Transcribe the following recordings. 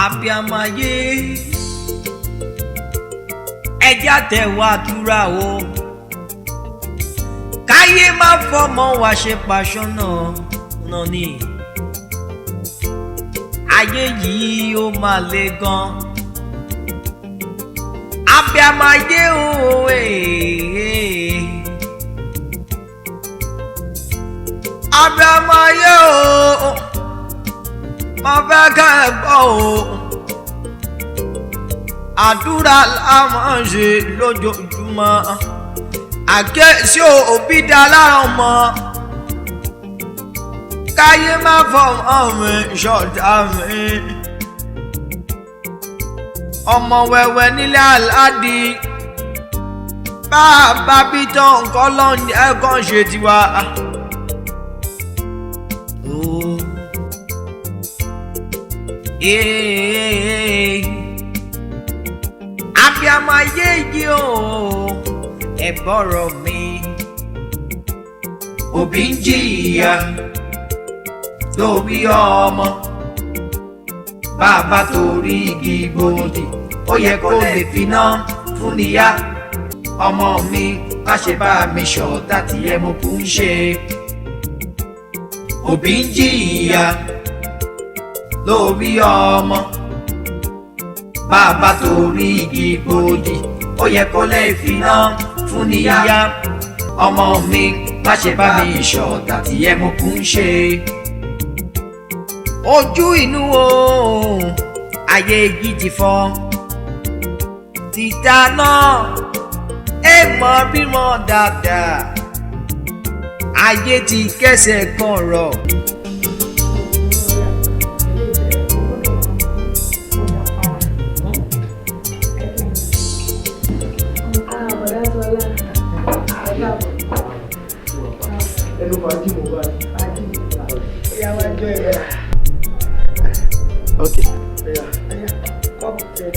Abiyamọ ayé, ẹjẹ́ àtẹ̀wọ́ àdúrà o, káyé má fọmọ wa ṣe pàṣọ náà náà ni. Ayé yìí ó máa le gan. Abiyamọ ayé o, ee. Abiyamọ ayé o, mo fẹ́ ká ẹ gbọ́ o. Àdúrà la máa ń ṣe lójoojúmọ́. Àkẹ́sí òbí dá lára ọmọ, káyé má fọmọ mi ṣọ̀tá mi. Ọmọ wẹ́wẹ́ nílé aládì, bá a bá bí tán nǹkan lọ́nà ẹ̀kan ṣe tiwa. Oh. Eh. Abiyamọ ayé yìí o, ẹ bọ̀rọ̀ mi. Òbí ń jìyà lórí ọmọ, bàbá torí igi gbòdì, ó yẹ kó lè finá fún níyà. Ọmọ mi, má ṣe bá mi ṣọ̀tá tí ẹ mo kú ń ṣe. Òbí ń jìyà lórí ọmọ, bàbá torí igi gbòdì, ó yẹ kó lè finá fún níyà. Ọmọ mi, má ṣe bá mi ṣọ̀tá tí ẹ mo kú ń ṣe. Ojú inú o, ayé yìí ti fọ́ títa náà, ẹ mọ bímọ dáadáa, ayé ti kẹsẹ̀ kan rọ̀. Ẹnu fàájì mo bá Ìyá wa jọ ẹ̀. Ok. Kọ́ọ̀pù tẹ̀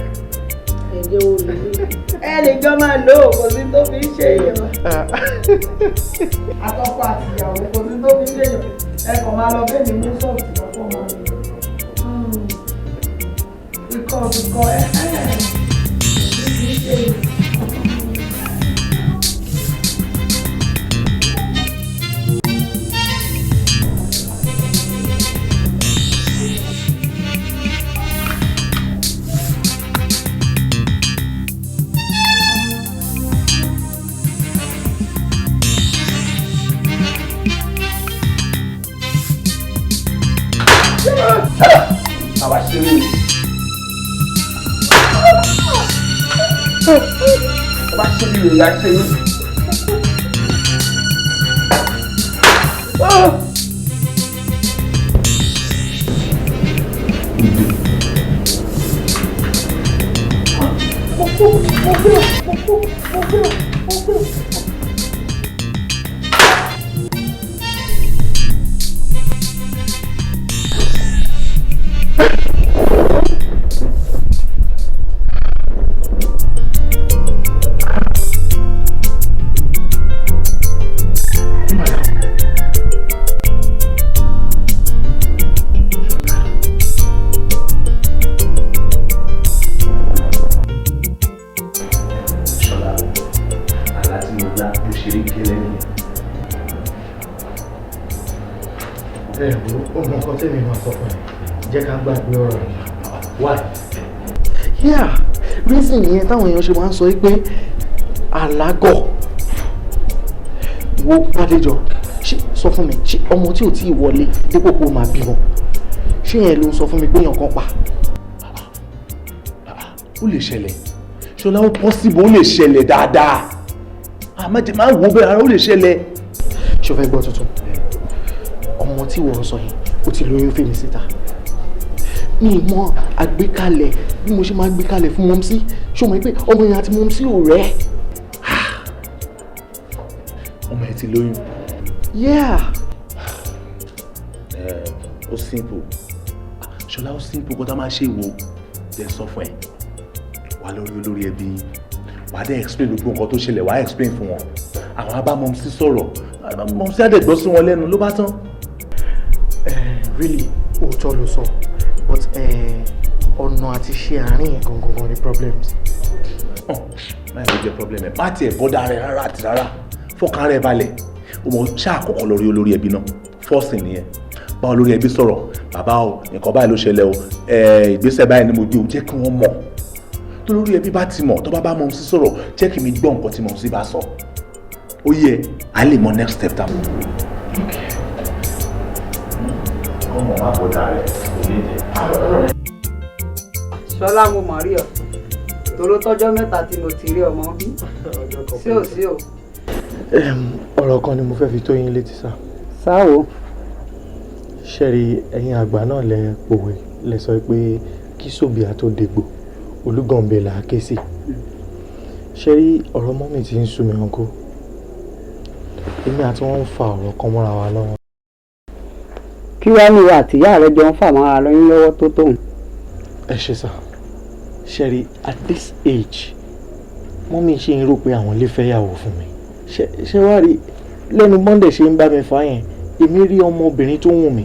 ẹ̀jẹ̀ wo lè ẹ lè jọ máa lò ó, kò sí tó fi ń ṣe èèyàn. Àtọkọ àti ìyàwó, kò sí tó fi ń ṣe èèyàn. Ẹ kàn máa lọ bẹ́ẹ̀ ni mú sọ̀tì lọ́pọ̀ mọ́ mi. Ikọ̀ ikọ̀ ẹ ẹ kì í ṣe èèyàn. Àwa ṣeré ni. Ọba ṣe bí rèé ṣe yín. Mo kú, mo gbé o, mo kú, mo gbé o, mo gbé o. Ṣọlá, àlá tí mo lá bó ṣe rí gẹ́lẹ́ nìyẹn. Ẹ wo, ó mọ nǹkan tẹ́mi máa sọ fún ẹ, jẹ́ ká gbàgbé ọ̀rọ̀ yìí. Why? Yeah, reason yẹn táwọn èèyàn ṣe máa ń sọ pé alágọ̀ wo Bádéjọ, ṣé sọ fún mi, ṣé ọmọ tí ò tí ì wọlé dípò pé ó máa bímọ, ṣé yẹn ló ń sọ fún mi pé èèyàn kan pa? Ó lè ṣẹlẹ̀, Ṣọlá, ó possible, ó lè ṣẹlẹ̀ dáadáa. Àmọ́ jẹ́ máa wò bẹ́ẹ̀ ara, ó lè ṣẹlẹ̀. Ṣé o fẹ́ gbọ́ tuntun? Ọmọ tí wọ́n ń sọ yẹn, ó ti lóyún fèmí síta. Mi ì mọ àgbékalẹ̀ bí mo ṣe máa gbé kalẹ̀ fún mọ́mísí. Ṣé o mọ̀ pé ọmọ yẹn àti mọ́mísí ò rẹ́? Ọmọ ẹ ti lóyún? Yeah. Ẹ ó simple, Ṣọlá, ó simple. Kó tá máa ṣe wo jẹ́ sọ fún ẹ, wà lórí olórí ẹbí, wà á dẹ́ explain gbogbo nǹkan tó ṣẹlẹ̀, wà á explain fún wọn. Àwọn abá mọ́mísí sọ̀rọ̀, mọ́mísí á dẹ̀ gbọ́ sí wọn lẹ́nu, ló bá tán. Really, òótọ́ ló sọ, but Ọ̀nà àti ṣe àárín yẹn gangan ni problems. Má yẹ kó jẹ́ problem ẹ̀, má tiẹ̀ bother rẹ̀ rárá àti rárá. Fọkàn rẹ̀ balẹ̀. O mọ̀ ṣáà kọ́kọ́ lórí olórí ẹbí náà. First thing nìyẹn. Bá olórí ẹbí sọ̀rọ̀, bàbá o, nǹkan báyìí ló ṣẹlẹ̀ o, ìgbésẹ̀ báyìí ni mo gbé o, jẹ́ kí wọ́n mọ̀. Tó lórí ẹbí bá ti mọ̀, tó bá bá mọ̀ sí sọ̀rọ̀, jẹ́ kí mi gbọ́ nǹkan tí mọ̀ sí bá sọ. Ó yẹ, a lè mọ next step tá. Ọmọ má bother rẹ̀, kò ní jẹ. Ṣọlá, mo mọ̀ rí ọ tòró tọ́jọ́ 3 tí mo ti rí ọmọ bí sí ò sí o. Ọ̀rọ̀ kan ni mo fẹ́ fi tó yín létí sá. Sáwo. Ṣẹ́rí, ẹ̀yin àgbà náà lẹ pòwe, lẹ sọ pé kí sòbíà tó dégbò, Olúgànbẹ là á ké sí. Ṣẹ́rí, ọ̀rọ̀ mummy ti ń sú mi, uncle. Èmi àti wọn ń fa ọ̀rọ̀ kan mọ́ra wa lọ́wọ́. Kí wàá ní ìwà àtìyá rẹ jọ ń fà mọ́ra lọ́yún lọ́wọ́ tó tóun? Ẹ ṣe sá. Ṣẹ́rí, at this age, mummy ṣe ń rò pé àwọn lè fẹ́ yàwó fún mi. Ṣé wàá rí lẹ́nu Monday ṣe ń bá mi fà yẹn, èmi rí ọmọbìnrin tó wù mí.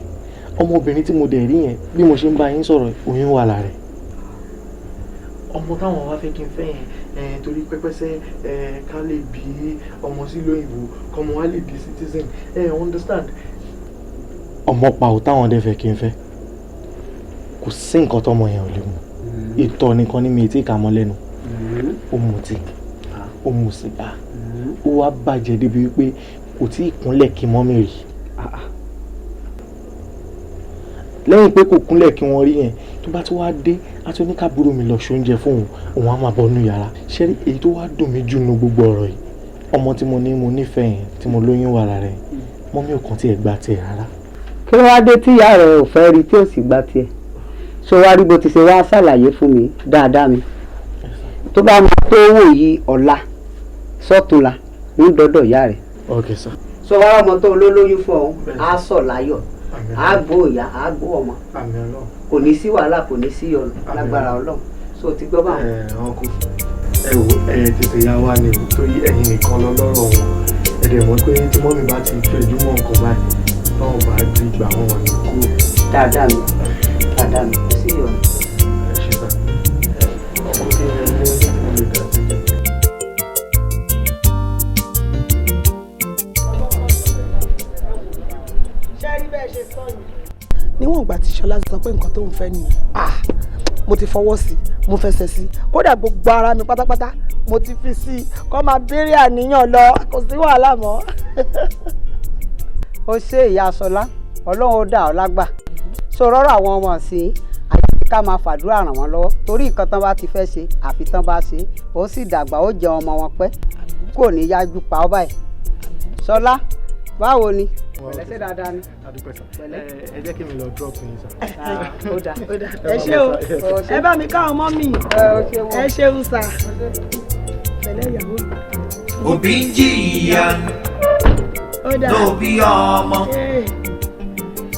Ọmọbìnrin tí mo dẹ̀ rí yẹn, bí mo ṣe ń bá yín sọ̀rọ̀, oyún wà lára ẹ̀. Ọmọ táwọn wá fẹ́ kí n fẹ́ yẹn, torí pẹ́pẹ́sẹ́ ká lè bí ọmọ sí lóyìnbó, kọ́mọ wá lè di citizen, ẹ understand. Ọmọ pa ò táwọn dẹ̀ fẹ́ kí n fẹ́, kò sí nǹkan tọmọ yẹn ò lè mu. Ìtọ̀ nìkan ní mi tí kà mọ́ lẹ́nu. Ó mutí, ó mu sìgá, ó wá bàjẹ́ débi wípé kò tí ì kúnlẹ̀ kí mummy rí. Lẹ́yìn pé kò kúnlẹ̀ kí wọ́n rí yẹn, tó bá tún wá dé, á tún ní kábúrò mi lọ ṣoúnjẹ fún òun, òun á máa bọ́ nú yàrá. Ṣé rí èyí tó wá dùn mí jù nínú gbogbo ọ̀rọ̀ yìí, ọmọ tí mo ní mo nífẹ̀ẹ́ yẹn, tí mo lóyún wà lára ẹ̀, mummy ò kàn tiẹ̀ gba tiẹ̀ rárá. Kí ló wá dé tí ìyá rẹ ò fẹ́ rí tí ò sì gba tiẹ̀? Ṣó wá rí bó ti ṣe wá ṣàlàyé fún mi dáadáa mi, tó bá máa tó wò yí ọ̀la sọ́túnla, ń dọ́dọ̀ ìyá rẹ̀. Ok sir. Sọ wá, ọmọ tó lólóyún fún ọ á sọ láyọ̀, á gbó ìyá, á gbó ọmọ. Àmín Ọlọ́run. Kò ní sí wàhálà, kò ní sí ọ̀nà lágbára Ọlọ́run. So ti gbọ́ báwọn. Ẹ ọkọ, ẹ wo, ẹ tètè yá wá ni o, torí ẹ̀yin nìkan lọ lọ́rọ̀ wọn. Ẹ dẹ̀ mọ̀ pé tí mummy bá ti fẹjú mọ́ nǹkan báyìí, báwọn bá rí gbà wọ́n wà ní kúrò. Dáadáa mi, dáadáa mi, kò sí ìyọnu. Ẹ ṣe sá. Ọkọ, kí ni ẹ ní tí mo lè dá sí jẹ? Ṣé rí bẹ́ẹ̀ ṣe sọ yìí? Níwọ̀n ìgbà tí Ṣọlá ti sọ pé nǹkan tó ń fẹ́ nìyẹn, ah, mo ti fọwọ́ sí i, mo fẹsẹ̀ sí i, kódà gbogbo ara mi pátápátá mo ti fi sí i. Kó máa béèrè àníyàn lọ, kò sí wàhálà mọ́. Ó ṣe, ìyá Ṣọlá, Ọlọ́run ó dà ọ́ lágbà. So rọ́rọ̀ àwọn ọmọ sí àyàfi ká máa fàdúrà ràn wọ́n lọ́wọ́, torí nǹkan tán bá ti fẹ́ ṣe, àfi tán bá ṣe. Ó sì dàgbà, ó jẹun ọmọ wọn pẹ́, kò ní yájú pa ọ́ báyìí. Ṣọlá, báwo ni? Pẹ̀lẹ́, ṣe dáadáa ni? Adúpẹ́ sá. Ẹ jẹ́ kí mi lọ drop yín sá. Ó dáa. Ẹ ṣé o, ẹ bá mi káwọn mummy. Ẹ ṣeun sà. Pẹ̀lẹ́, ìyàwó mi. Òbí ń jìyà Ó dáa. lóbi ọmọ.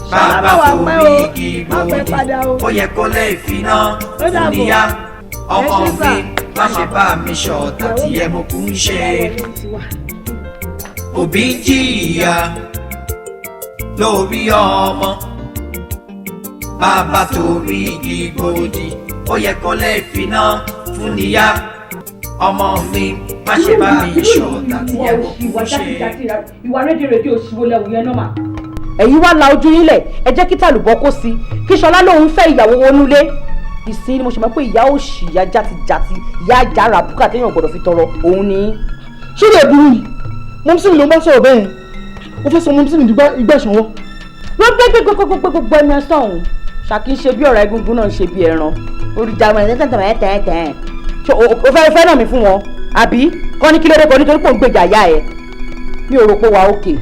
Ṣọlá, Bàbá bá wa pẹ́ o, torí igi má pẹ́ gbòdì, padà o. ó yẹ kó lè finá Ó dàbọ̀. fún níyà. Ọmọ Ẹ ṣé sà. mi, má ṣe bá mi ṣọ̀tá tí ẹ mo kún ṣe. Òbí ń jìyà lórí ọmọ. Bàbá torí igi gbòdì, ó yẹ kó lè finá fún níyà. Ọmọ mi, má ṣe bá mi ṣọ̀tá tí ẹ mo Ìwà kún ṣe. jákèjádé, ìwà rédèrèdè òṣìwò lẹ́wù yẹn náà mà. Ẹ̀yin wá la ojú yín lẹ̀, ẹ jẹ́ kí tàlùbọ́ kó sí, kí Ṣọlá lòun fẹ́ ìyàwó wọnúlé. Ìsín ni mo ṣe mọ̀ pé ìyá òṣì, ìyá játijàti, ìyá àjàrà bùkà téèyàn gbọ́dọ̀ fi tọrọ òun ni. Ṣé lè burú ni? Mumsy mi ló ń bá sọ̀rọ̀ bẹ́ẹ̀. Ó fẹ́ sọ mumsy mi di igbá ìṣanwọ́. Wọ́n gbé gbé gbé gbé gbogbo ẹnu ẹ sọ̀hún. Ṣàkí ń ṣe bí ọ̀rọ̀, egungun náà ń ṣe bí ẹran orí jàmọ̀ ẹ̀ tẹ̀tẹ̀ tẹ̀ tẹ̀. O fẹ́ fẹ́ náà mi fún wọn àbí kọ́ ní kí ló dé kọ́ nítorí pé òun gbèjà ìyá ẹ̀? Mi ò rò pé wà òkè.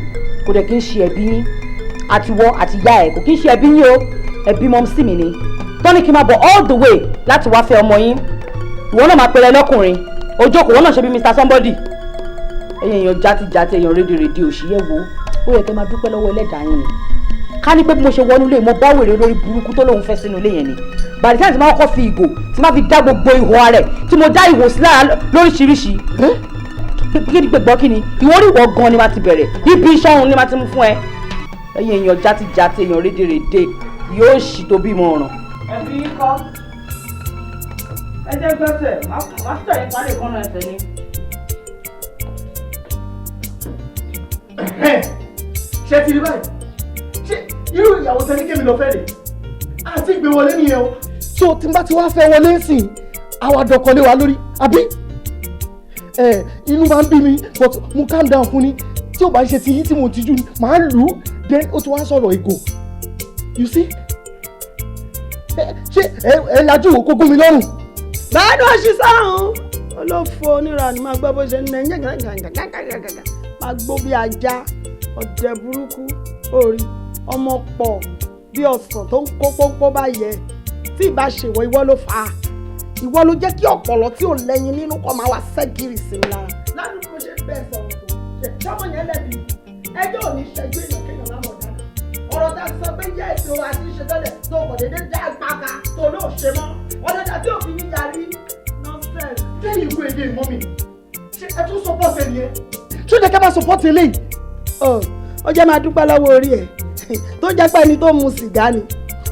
Kò dẹ̀ kí ń ṣe ẹbí yín, àti wọ́ àti ìyá ẹ̀, kò kí ń ṣe ẹbí yín o. Ẹbí mumsy mi ni tọ́ni kí n máa bọ̀ all the way láti wá fẹ́ ọmọ yín. Ìwọ náà máa pẹrẹ lọ́kùnrin ojókòó, wọn náà ṣe bí Mr Somebody. Ẹ̀yin èèyàn játijàti, èèyàn rédèrèdè òṣìyẹ́ wo, ó yẹ kẹ́ máa dúpẹ́ lọ́wọ́ ẹlẹ́dàá yín ni. Ká ní pé bí mo ṣe wọnú ilé, mo bá wèrè lórí burúkú tó lóun fẹ́ sínú ilé yẹn ni, bàdí sáà tí máa kọ́kọ́ fi ìgò tí máa fi dá gbogbo ihò ara ẹ̀, tí mo dá ihò sí lára lóríṣiríṣi. Kí ni gbẹ̀gbọ́? Kí ni ìwọ rí? Ìwọ gan ni máa ti bẹ̀rẹ̀ ibi iṣẹ́ òun ni máa ti mú fún ẹ. Ẹ̀yin èèyàn játijàti, èèyàn rédèrèdè, yóò ṣì tó bímọ ọ̀ràn. Ẹbí kọ́. Ẹ jẹ́ gbẹ́sẹ̀, má tẹ̀yìn parí ìkànnà ẹsẹ̀ ni. Ṣé ti rí báyìí? Ṣé irú ìyàwó tẹ́lẹ̀ kémi lọ fẹ́ rè? Àti ìgbé wọlé nìyẹn o. So tí n bá ti wá fẹ́ wọlé sìn, àwa dọ̀kọ̀lé wa lórí, àbí? Inú máa ń bí mi, but mo calm down fún ni. Tí o bá ń ṣe ti yín tí mo tijú ni, màá lù ú, then ó ti wá ń sọ̀rọ̀ ìgò. You see? Ṣé ẹ lajú wò kó gún mi lọ́rùn? Báyọ̀ ṣì sáhùn olófo oníranú máa gbọ́ bó ṣe ń nà gàgàgàgàgàgàgà máa gbó bí ajá ọ̀dẹ̀ burúkú orí ọmọ pọ̀ bí ọ̀sán tó ń kó pọ́npọ́n bá yẹ tí ìbá ṣèwọ ìwọ ló fà á ìwọ ló jẹ́ kí ọ̀pọ̀lọ́ tí ò lẹ́yìn nínú kọ́ máa wá sẹ́gìrì sí mi lára. Ládùúgbò bó ṣe bẹ́ẹ̀ sọ̀rọ̀ tó ṣọmọ yẹn lẹ́bi ẹjọ́ ò ní ṣẹ́jú èèyàn kéèyàn má mọ̀ dáná ọ̀rọ̀ tá a sọ pé yẹ́ ètò àti ṣe tẹ́lẹ̀ tó kọ̀ déédéé dá gbàgà tó lóò ṣe mọ́ ọ̀dọ̀dà tí òfin ní yarí nonsense. There you go again, mommy. Ṣé ẹ tún support ẹ nìyẹn? Ṣé ó jẹ́ ká máa support eléyìí? Ó jẹ́ máa dúpẹ́ lọ́wọ́ orí ẹ̀ tó jẹ́ pé ẹni tó mu sìgá ni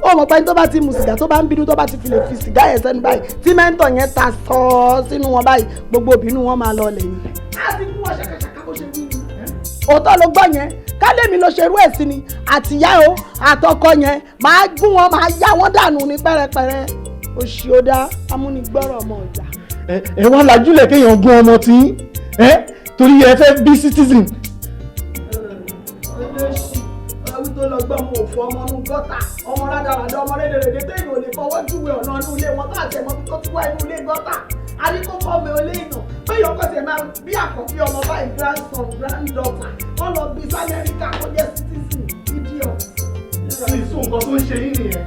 ó mọ̀ pé ẹni tó bá ti mu sìgá tó bá ń bínú tó bá ti fi lè fi sìgá yẹn sẹ́nu báyìí tí mẹ́ńtọ̀ yẹn ta sọ sínú wọn báyìí gbogbo ìbínú wọn máa lọ lẹ̀ ni. Á ti kú wọn ṣàkàṣàkà bó ṣe wí ni. Òótọ́ ló gbọ́ yẹn kálẹ̀mí ló ṣerú ẹ̀ sí ni àtìyá o àtọkọ yẹn máa gún wọn máa yá wọn dànù ní pẹ́rẹpẹ́rẹ òṣì ó dá amúnigbọ́rọ̀ ọmọ ọjà. Ẹ wá lajúlẹ̀ kéèyàn gún ọmọ tí ẹ torí ẹ fẹ́ bí citizen. Olóṣì ọ̀rọ̀ tó lọ gbọ́ ọmọ òfò ọmọ inú gọ́tà ọmọ rádaràdà ọmọ rédèrèdè téèyàn ò lè fọwọ́ júwe ọ̀nà inú ilé wọn tó àtẹ̀mọ́ tó ti wá inú ilé gọ́tà àríkókò ọmọ eléyàn pé yọkọ̀ tẹ̀ máa bí àkọ́bí ọmọ báyìí grandson granddaughter kọ́ lọ bí sí Amẹ́ríkà kó jẹ́ citizen idiot. Sísú nǹkan tó ń ṣe yín nìyẹn,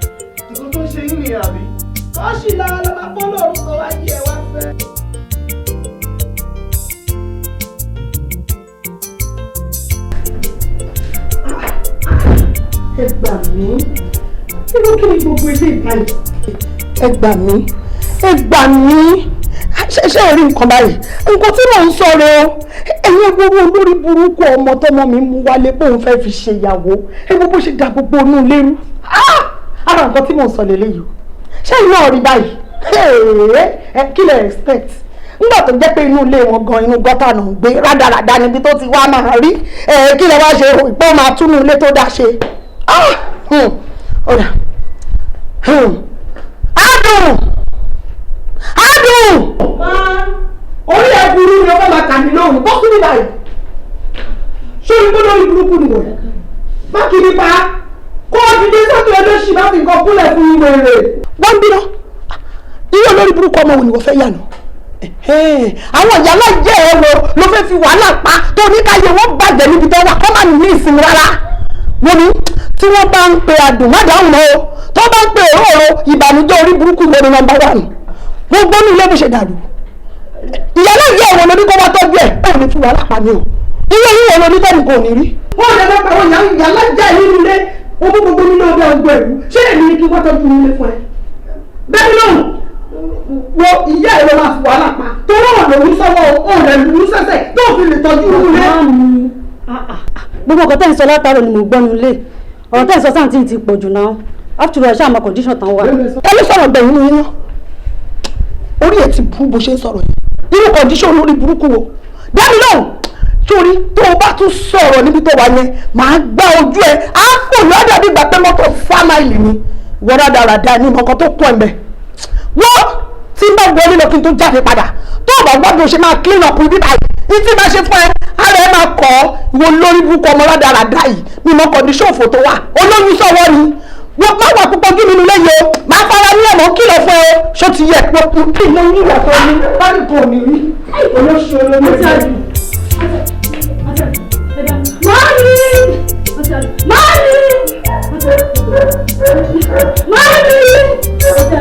nǹkan tó ń ṣe yín nìyẹn àbí? Kọ́ṣì lọ́wọ́ ló máa bọ́ lórúkọ wá yí ẹ wá fẹ́. Ẹ gbà mí, irú kí ni gbogbo ilé ìbáyìí? Ẹ gbà mí, ẹ gbà mí, ṣe rí nǹkan báyìí, nǹkan tí mò ń sọ rẹ o, ẹ̀yin gbogbo olórí burúkú ọmọ tọmọ mi mú wálé pé òun fẹ́ẹ́ fi ṣe ìyàwó, ẹ wo bó ṣe da gbogbo inú ilé rú, ara nǹkan tí mò ń sọ lélẹ́yìí o, ṣé iná rí báyìí, kí lẹ expect? Nígbà tó jẹ́ pé inú ilé wọn gan inú gọ́tà náà ń gbé rádaràda níbi tó ti wá máa rí, kí lẹ wá ṣe ìpó máa túnú ilé tó dá ṣe. Ọ̀dà adùn adùn orí ẹ burú ni ọkọ máa kà mí lóhùn bó kú ní báyìí sórí tó lórí burúkú ni wọ̀ má kí ni pa kó o dìde sọ́tò olóṣì má fi nǹkan kúnlẹ̀ fún ìwé rẹ̀. Wọ́n ń bínú irú olórí burúkú ọmọ wo ni wọ́n fẹ́ yànà àwọn ìyá alájẹ ẹ wo ló fẹ́ fi wàhálà pa tó ní káyé wọ́n bàjẹ́ níbi tó wà kọ́ má ní ìsinmi rárá. Wọ́n ní tí wọ́n bá ń pe adùn má dáhùn mọ́ o, tó bá ń pe òróró ìbànújẹ́ orí burúkú lórí nọ́mbà 1 gbogbo ní ilé bó ṣe dàrú. Ìyálà ìyá ìwọ lóní kó bá tọ́jú ẹ̀ ẹ̀ ní fún wàhálà pa mi o, ilé ìwọ lóní tẹ́nì kò ní rí. Wọ́n lè lọ́pàá àwọn ìyálà ìyá nínú ilé owó gbogbo nínú ọbẹ̀ ọgbẹ́ ẹ̀rú ṣé èmi ni kí wọ́n tọ́jú ilé fún ẹ. Bẹ́ẹ̀ lóhùn wo ìyá ẹ̀ ló máa fi wàhálà pa torí ọ̀nà òun sọ́wọ́ òun rẹ̀ lù ú sẹ́sẹ̀ tó fi lè tọ́jú ilé. Gbogbo nǹkan tẹ́ ń sọ látàárọ̀ ni mo gbọ́ nílé ọ̀rọ̀ tẹ́ ń sọ sáà tí ń ti pọ̀ jù náà after all ṣáà mọ condition tán wà. Ta ló sọ̀rọ̀ gbẹ̀yìn nínú yín orí ẹ̀ ti burú bó ṣe ń sọ̀rọ̀ yìí irú condition olórí burúkú wo dábì lóhùn torí tó o bá tún sọ̀rọ̀ níbi tó wà yẹn màá gbá ojú ẹ á pò lọ́dà bí ìgbà pé mọ́tò fámáìlì ni wọ́n rádaràda ní nǹkan tó kún ẹ̀ mbẹ́ wọ́n tí n bá wọlé lọ kí n tó jáde padà tó o bá gbọ́dọ̀ ṣe máa clean up ibi báyìí ní tí bá ṣe fún ẹ ara ẹ máa kọ́ ìwọ lórí burúkú ọmọ rádaràda yìí ní mọ́ condition òfò tó wà olóyún sọ̀wọ́ ni wọ́n má wà púpọ̀ ojú mi nílé yìí o máa fara ní ẹ̀mọ́ kìlọ̀ fún ẹ o ṣó ti yẹ pé kí ló ní ìwà kan ní báyìí kò ní rí olóṣù olórí ẹ̀jẹ̀. Mami! Mami! Mami! Mami!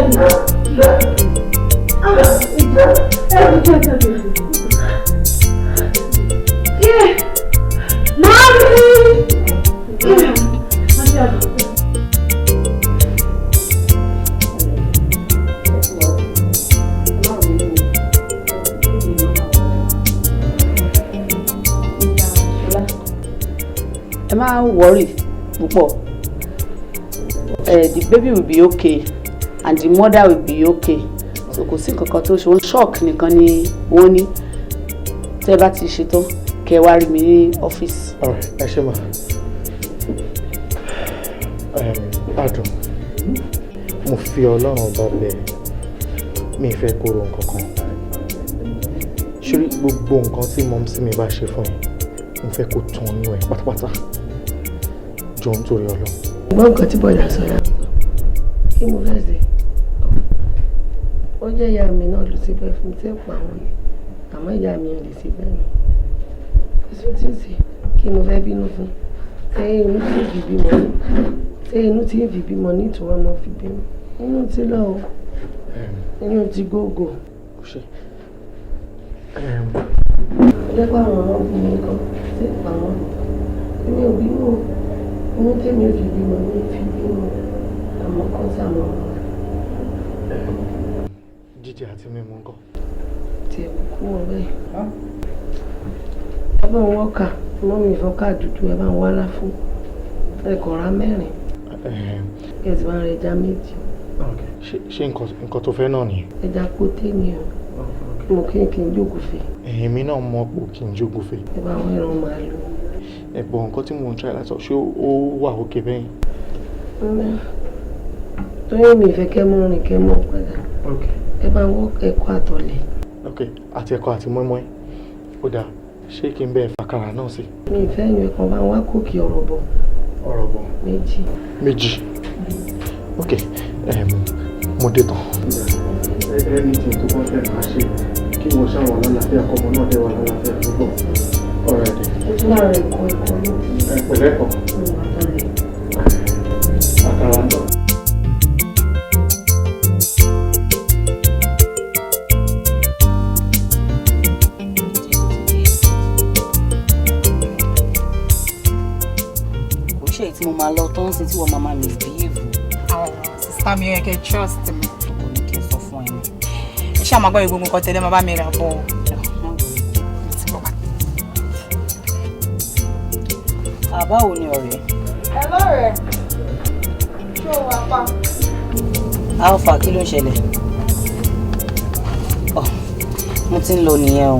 Ẹ má worry púpọ̀, the baby will be okay and the mother will be okay, So kò sí nǹkan kan tó ṣe wọ́n, shock nìkan ni wọ́n ní. Tẹ́ bá ti ṣetán, kẹ́ wá rí mi ní ọ́fíìsì. Alright, ẹ ṣé mà. Adùn, mo fi Ọlọ́run ọba bẹ̀, mi ì fẹ́ kó ro nǹkan kan. Ṣé gbogbo nǹkan tí mumsy mi bá ṣe fún yín, mo fẹ́ kó tán nínú ẹ̀ pátápátá. Jọ nítorí Ọlọ́run. Gbọ́ nǹkan tí bọ̀dà sọ yà, kí mo fẹ́ ṣe? Ó jẹ́ ìyá mi náà ló ṣe bẹ́ẹ̀ fún mi tí ń pa àwọn ni, àmọ́ ìyá mi ò lè ṣe bẹ́ẹ̀ ni. Kò sí tí ń ṣe kí mo fẹ́ bínú fún. Ṣé inú tí ń fi bímọ ní? Ṣé inú tí ń fi bímọ ní ìtura mo fi bímọ? Inú ti lọ o. Inú ti gógó. Ṣé Ó jẹ́ pé àwọn ọmọ bí mi kan ṣe pa wọ́n. Èmi ò bínú o. Inú tèmi ò fi bímọ ní fi bímọ. Àmọ́ kọ́ sàmọ́ ọmọ. Jíjẹ àti mímu ńkọ́? Tiẹ̀ kúkú wọn bẹ́ẹ̀. Ẹ bá ń wọ́kà, mọ́ mi ìfọ́kà dúdú, ẹ bá ń wá láfún. Ẹ kọ̀ ra mẹ́rin. Kí ẹ sì máa ń rẹ ẹja méjì. Ṣé nǹkan tó fẹ́ náà nìyẹn? Ẹja kóté ni o. Mo kí n jókòó fè. Èmi náà mọ̀ pé kí n jókòó fè. Ẹ bá wọn ẹran màálù. Ẹ̀bọ̀n, nǹkan tí mò ń try láti sọ, ṣé ó wà òkè bẹ́yìn? Tóyìn, mi ìfẹ́ kẹ́ mọ́ rìn kẹ́ mọ́ padà. Ẹ bá wọ́ ẹ̀kọ́ àtọ̀lẹ̀. Ok, àti ẹ̀kọ àti mọ́ínmọ́ín. Ó dáa, ṣé kí n bẹ́ẹ̀ fàkàrà náà sí? Mi ìfẹ́ yẹn kan, bá wá kókì ọ̀rọ̀ bọ̀. Ọ̀rọ̀ bọ̀. Méjì. Méjì. Ok, mo dé tán. Anything tó bá fẹ́ máa ṣe, kí wọ́n ṣàwọ̀ lálàáfíà, kọ́mọ náà dé wà lálàáfíà tó gbọ̀. Ọ̀rẹ́ dẹ̀. Ó tún máa rẹ̀ ẹ̀kọ́ ẹ̀kọ́ náà. Ẹ pẹ̀lẹ́ ẹ̀kọ́. Àkàrà ń bọ̀. Kò ṣe èyí tí mo máa lọ tó ń sin tí wọ́n máa máa misbehave. Àwọn sister mi, ó yẹ kẹ́ trust mi. Kò ní kí n sọ fún ẹ ní. Ẹ ṣáà máa gbọ́ gbogbo nǹkan tẹ́lẹ̀ máa bá mi rà bọ̀ o. Ti bọ̀ wá. Àbáwo ni ọ̀rẹ́? Ẹ lọ́rẹ̀ẹ́, ṣé o wà pa? Alpha, kí ló ń ṣẹlẹ̀? Ọ̀, mo ti ń lọ nìyẹn o.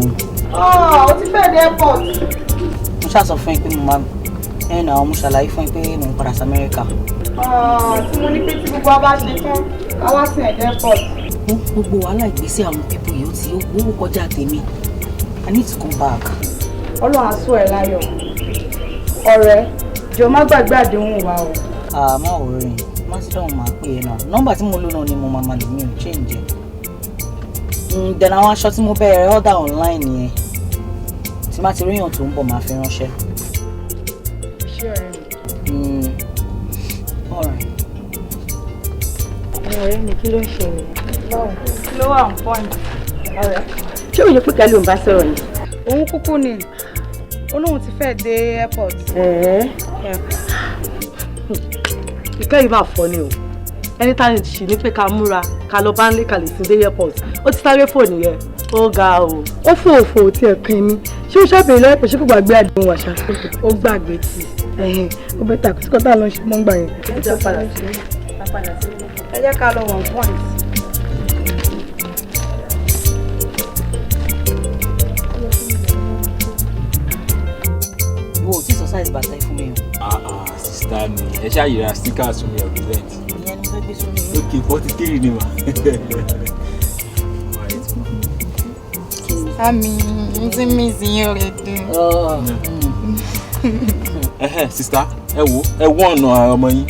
Ọ̀, o ti fẹ́ dé airport. Mo ṣáà sọ fún ẹ pé mo máa ẹ nà mo ṣàlàyé fún ẹ pé mo ń padà sí Amẹ́ríkà. Ọ̀, tí mo ní pé tí gbogbo wa bá ṣe tán, ká wá sí ẹ̀dẹ́ airport. Gbogbo wàhálà ìgbésẹ̀ àwọn people yìí, ó ti owó kọjá tèmi. I need to come back. Ọlọ́run á sọ ẹ̀ láyọ̀. Ọ̀rẹ́, jọ̀ọ́ má gbàgbé àdéhùn wa o. Àmọ́ ọ̀rẹ́, má sí dáhùn, máa pè é náà. Nọ́mbà tí mo lò náà ni mo máa máa lò, mí ò change ẹ̀. Then àwọn aṣọ tí mo bẹ̀rẹ̀ order online yẹn, tí má ti ríyàn tó ń bọ̀, máa fi ránṣẹ́. Ṣé ọ̀rẹ́ mi? Alright. Ọ̀rẹ́ mi, kí ló ń ṣẹlẹ̀? Báwo? Kí ló wà on point? Ọ̀rẹ́. Ṣé òye pé kẹ́lí òun bá sọ̀rọ̀ ni? Òun kúkú ni. Ó lóun ti fẹ́ dé airport. Ẹ̀ẹ́. Ìkẹ́ yìí máa fọ́ ni o. Ẹni tá a ṣì ní pé ká múra ká lọ bá ń lé ká lè sin dé airport, ó ti sáré fò nìyẹn. Ó ga o. Ó fò òfò tí ẹ kan mi. Ṣé ó ṣàbẹ̀rẹ̀ lọ́wọ́ pé ṣé kò gbàgbé àdéhùn wàṣà? Ó gbàgbé tì. Ẹ̀hìn, ó bẹ́tà kò sí kọ́tà lọ ṣe mọ́ ń gbà yẹn. Ẹ jẹ́ padà sí. Ẹ jẹ́ ká lọ on point. Ìwọ ò tí ì sọ size bàtà ẹ fún mi o. Ah ah, sister mi, ẹ ṣáà yíra stickers fún mi represent. Ìyẹn ni mo fẹ́ gbé sórí yín. Ok, 43 ni mà. Àmì ń tí mi sì yín rẹ̀ dé. Ẹhẹ́n, sister, ẹ wo, ẹ wọ́n ọ̀nà ọmọ yín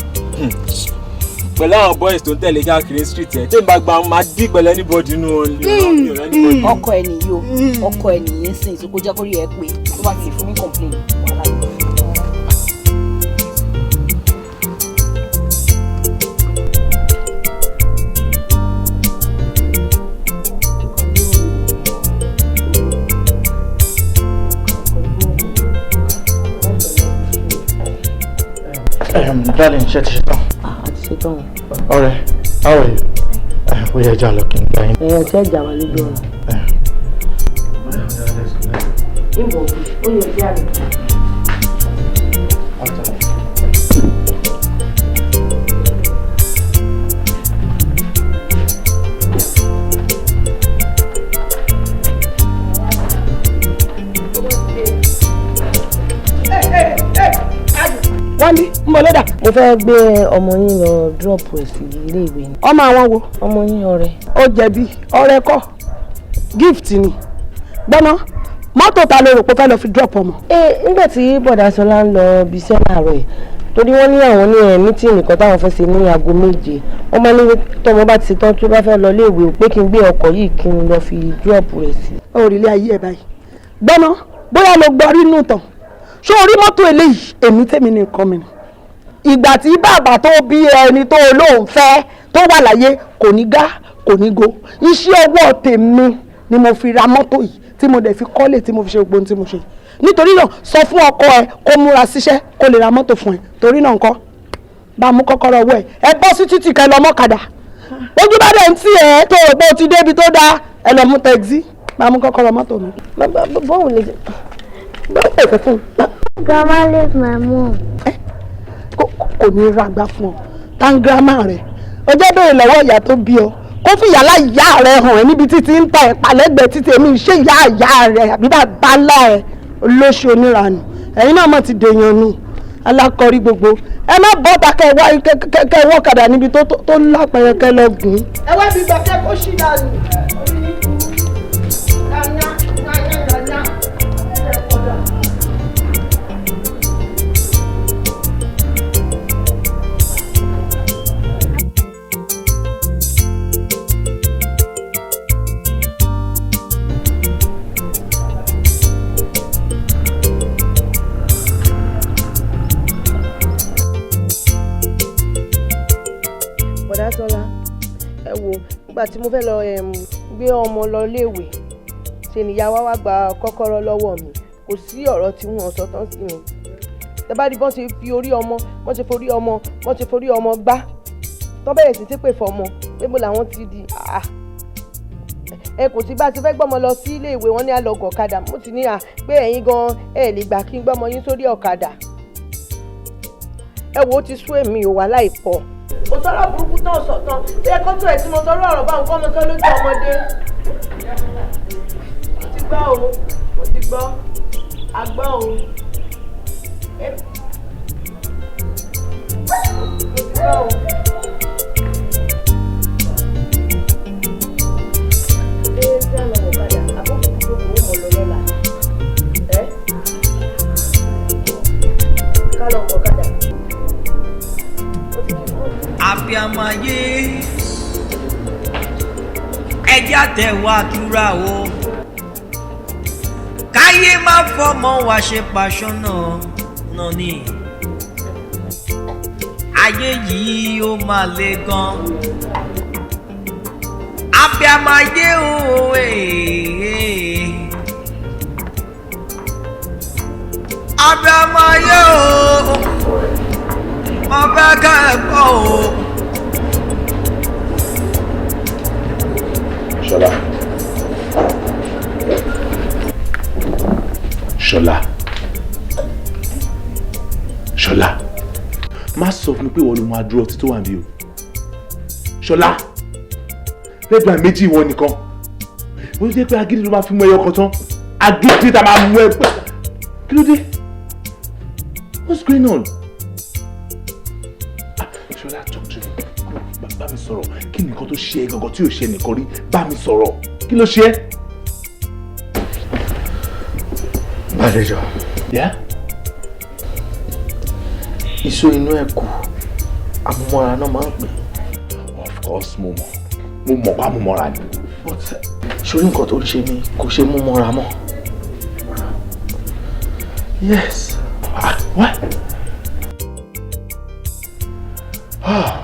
pẹ̀lú àwọn boys tó ń tẹ̀lé káàkiri street ẹ̀ tí n bá gba máa dí pẹ̀lú anybody nínú wọn ni mi ò rẹ́ anybody. Ọkọ ẹ nìyí o, ọkọ ẹ nìyí ń sìn tó kó jẹ́ kó rí ẹ pé tó bá ti lè fún mi complain, wàhálà ló. Darling, ṣe ti ṣe tán? A ti ṣe tán. Ọ̀rẹ́, how are you? Ó yẹ ẹja lọ kí n gbá yín. Ẹ̀yàn tí ẹ̀jà wà lójú ọ̀nà. Ìbò ó yẹ kí a lè. Mo fẹ́ gbé ọmọ yín lọ drop ẹ̀ sí ilé ìwé ni. Ọmọ àwọn wo? Ọmọ yín ọ̀rẹ́. Ó jẹ̀bi, ọ̀rẹ́ kọ́, gift ni. Gbọ́ná, mọ́tò ta ló rò pé fẹ́ lọ fi drop ọmọ? Ẹ nígbà tí bọ̀dá Ṣọlá ń lọ ibi iṣẹ́ láàárọ̀ yìí, torí wọ́n ní àwọn ní ẹ̀ mítìnì kan táwọn fẹ́ ṣe ní aago 7, wọ́n máa ní tọmọ bá ti ṣe tán tó bá fẹ́ lọ iléèwé pé kí n gbé ọkọ̀ yìí kí n lọ fi drop rẹ̀ sí. Òrìlẹ̀ ayé ẹ̀ báyìí. Gbọ́ná, bóyá lo gbọ́ rí nù tán, ṣé orí mọ́tò eléyìí èmi tèmi ní nǹkan mi ni. Ìgbà tí bàbá tó bí ẹni tó lóun fẹ́ tó wà láyé kò ní gá kò ní go, iṣẹ́ ọwọ́ tèmi ni mo fi ra mọ́tò yìí tí mo dẹ̀ fi kọ́lé tí mo fi ṣe gbogbo ohun tí mo ṣe. Nítorí náà, sọ fún ọkọ ẹ kó múra síṣẹ́ kó lè ra mọ́tò fún ẹ. Torí náà nǹkan bá mú kọ́kọ́rọ́ ọwọ́ ẹ, ẹ bọ́ sí títì kẹ́ lọ mọ́kadà. Ojú bá dẹ̀ ń tì ẹ́ tó o pé o ti débi tó dáa, ẹ lọ mú tẹ́gì. Bá mú kọ́kọ́rọ́ mọ́tò mi. Báwo lè báwo lè fẹ́ fún un. Grandma leave my mom. Kò ní ragbá fún ọ tangirama rẹ. Ọjọ́ bẹ̀rẹ̀ lọ́wọ́ ìyá tó bí ọ kó fi yàrá ìyá rẹ hàn ẹ́ níbi títí ń ta ẹ̀pà lẹ́gbẹ̀ẹ́ títí. Èmi ṣé ìyá ìyá rẹ àbí bàbá ńlá ẹ olóṣù oníranù? Ẹ̀yin náà mọ̀ ti dèèyàn nù alákọ̀rí gbogbo. Ẹ má bọ́ ta kẹ wá kẹ wọ́ kàdà níbi tó lápẹ̀rẹ̀ kẹ lọ gùn. Ẹ wá bí gbàgbé kó ṣì dànù. Bọ̀dá Ṣọlá, ẹ wo nígbà tí mo fẹ́ lọ gbé ọmọ lọ léèwé, ṣe nìyá wa wá gba kọ́kọ́rọ́ lọ́wọ́ mi. Kò sí ọ̀rọ̀ tí wọ́n sọ tán sí mi. Tẹ bá rí bọ́n ṣe fi orí ọmọ, bọ́n ṣe forí ọmọ, bọ́n ṣe forí ọmọ gbá tọ́ bẹ̀rẹ̀ sí ṣépè fọmọ pé mo làwọn ti di ẹ kò sí bá a ti fẹ́ gbọ́mọ lọ sí ilé ìwé. Wọn ní àlọ́gọ̀ ọ̀kadà. Mo ti ní à pé ẹ̀yin gan ẹ lè gbà kí n gbọ́mọ yín sórí ọ̀kadà. Ẹ wo, ó ti sú èmi ò wá láìpọ̀. Kò sọ̀rọ̀ burúkú tán sọ̀tàn bí ẹ kọ́ tó ẹ̀ tí mo sọ̀rọ̀ ọ̀rọ̀ báwọn kọ́ mo sọ lójú ọmọdé. Mo ti gbọ́ o, mo ti gbọ́, a gbọ́ o. Mo ti gbọ́ o. Ṣé tí a lọ wọ̀ padà àbókù tó kò ó mọ̀ lọ lọ́la? Ẹ́ ká lọ wọ̀ kadà. Abiamọ ayé, ẹjẹ́ àtẹ̀wọ́ àdúrà o, káyé má fọmọ wa ṣe pàṣọ náà náà ní ayé yìí, ó máa le gan. Abiamọ ayé o, ee abiamọ ayé o, mo fẹ́ kẹ́ ẹ gbọ́ o. Ṣọlá. Ṣọlá. Ṣọlá. Má sọ fún mi pé ìwọ ló máa dúró ọtí tó wà níbí o. Ṣọlá. Lẹ́gbàá méjì ìwọ nìkan. Ó jẹ́ pé agídí ló máa fi mú ẹyọ kan tán. Agídí tá máa mú ẹ pé. Kí ló dé? What's going on? Ṣọlá, talk to me. Bá mi sọ̀rọ̀. Kí ni nǹkan tó ṣe é gangan tí ò ṣe nìkan rí? Bá mi sọ̀rọ̀. Kí ló ṣe é? Bàdéjọ. Yeah? Iṣu inú ẹ̀ kù, àmúmọ́ra náà máa ń pè. Of course mo mọ̀. Mo mọ̀ pa àmúmọ́ra ni. But ṣorí nǹkan tó ń ṣe mí kò ṣe mú mọ́ra mọ́. Yes. Ah, what? Ah.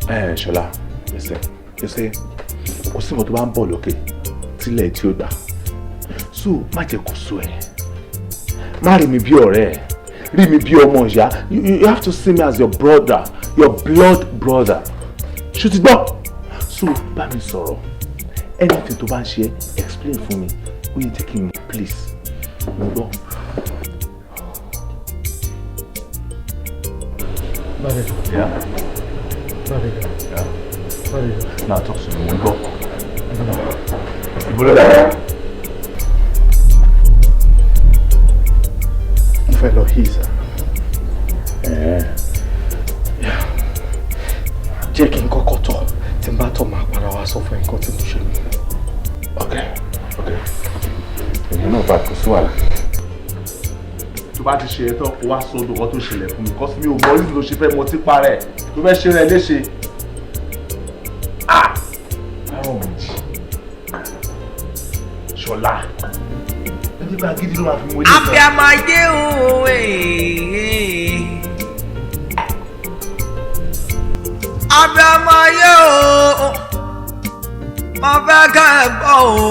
Ẹ Ṣọlá, listen, you see, kò sí nǹkan tó bá ń bọ̀ lókè tílẹ̀ tí ó gbà. So má jẹ́ kó sú ẹ. Má rí mi bí ọ̀rẹ́ ẹ, rí mi bí ọmọ ìyá. You have to see me as your brother, your blood brother. Ṣó ti gbọ́? So bá mi sọ̀rọ̀. Anything tó bá ń ṣe, explain fún mi. Ó yẹ jẹ́ kí n mọ̀, please. Mo gbọ́. Bàdéjọ. Yeah. Bàdéjọ. Yeah. Bàdéjọ. Now talk to me, mo gbọ́. Ìbúrò dà. Fẹ́ lọ hí sir. Ẹ̀ẹ́. Jẹ́ kí n kọ́kọ́ tọ̀, tí n bá tọ̀ máa padà wá sọ fún ẹ nǹkan tí mo ṣe. Ok, èmi náà bá kò sí wàhálà. Tó bá ti ṣe ẹ tán, kó wá sọ odò kan tó ṣẹlẹ̀ fún mi kọ́sí mi ò mọ orí ló ṣe fẹ́ mọtí parẹ́ tó fẹ́ ṣe rẹ̀ léṣe. Ah! Márùn méjì. Ṣọlá. Ẹni bá gidi ló máa fi mú ilé ìtàn. Abiyamọ ayé o ee. Abiyamọ ayé o, mo fẹ́ ká ẹ gbọ́ o.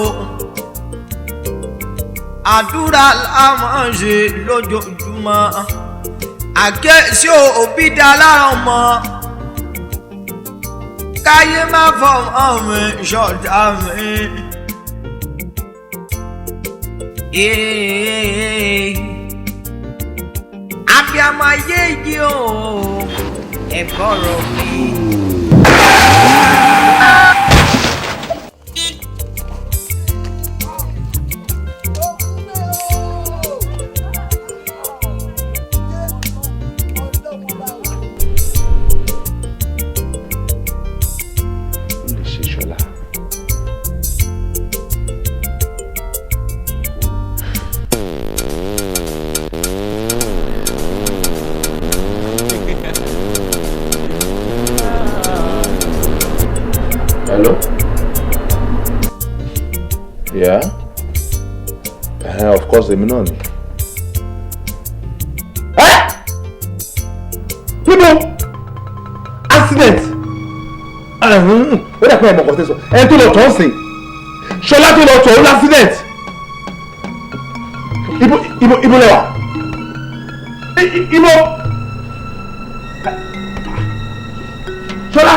Àdúrà la máa ń ṣe lójoojúmọ́. Àkẹ́sí òbí dá lára ọmọ. Káyé má fọmọ mi ṣọ̀tá mi. Ee. Abiyamọ ayé yìí o, ẹ gbọ́rọ̀ mi. Ó lè ṣe Ṣọlá. Hello? Yeah? Of course, èmi náà ni. Níbo? Accident! Ó dà pé ẹ̀mọ̀ kan tẹ̀sán. Ẹni tó lọ tọ̀ ń sìn. Ṣọlá tó lọ tọ̀ ó l'accident. Ibo ibo ibo lẹ wà? Ibo? Ṣọlá!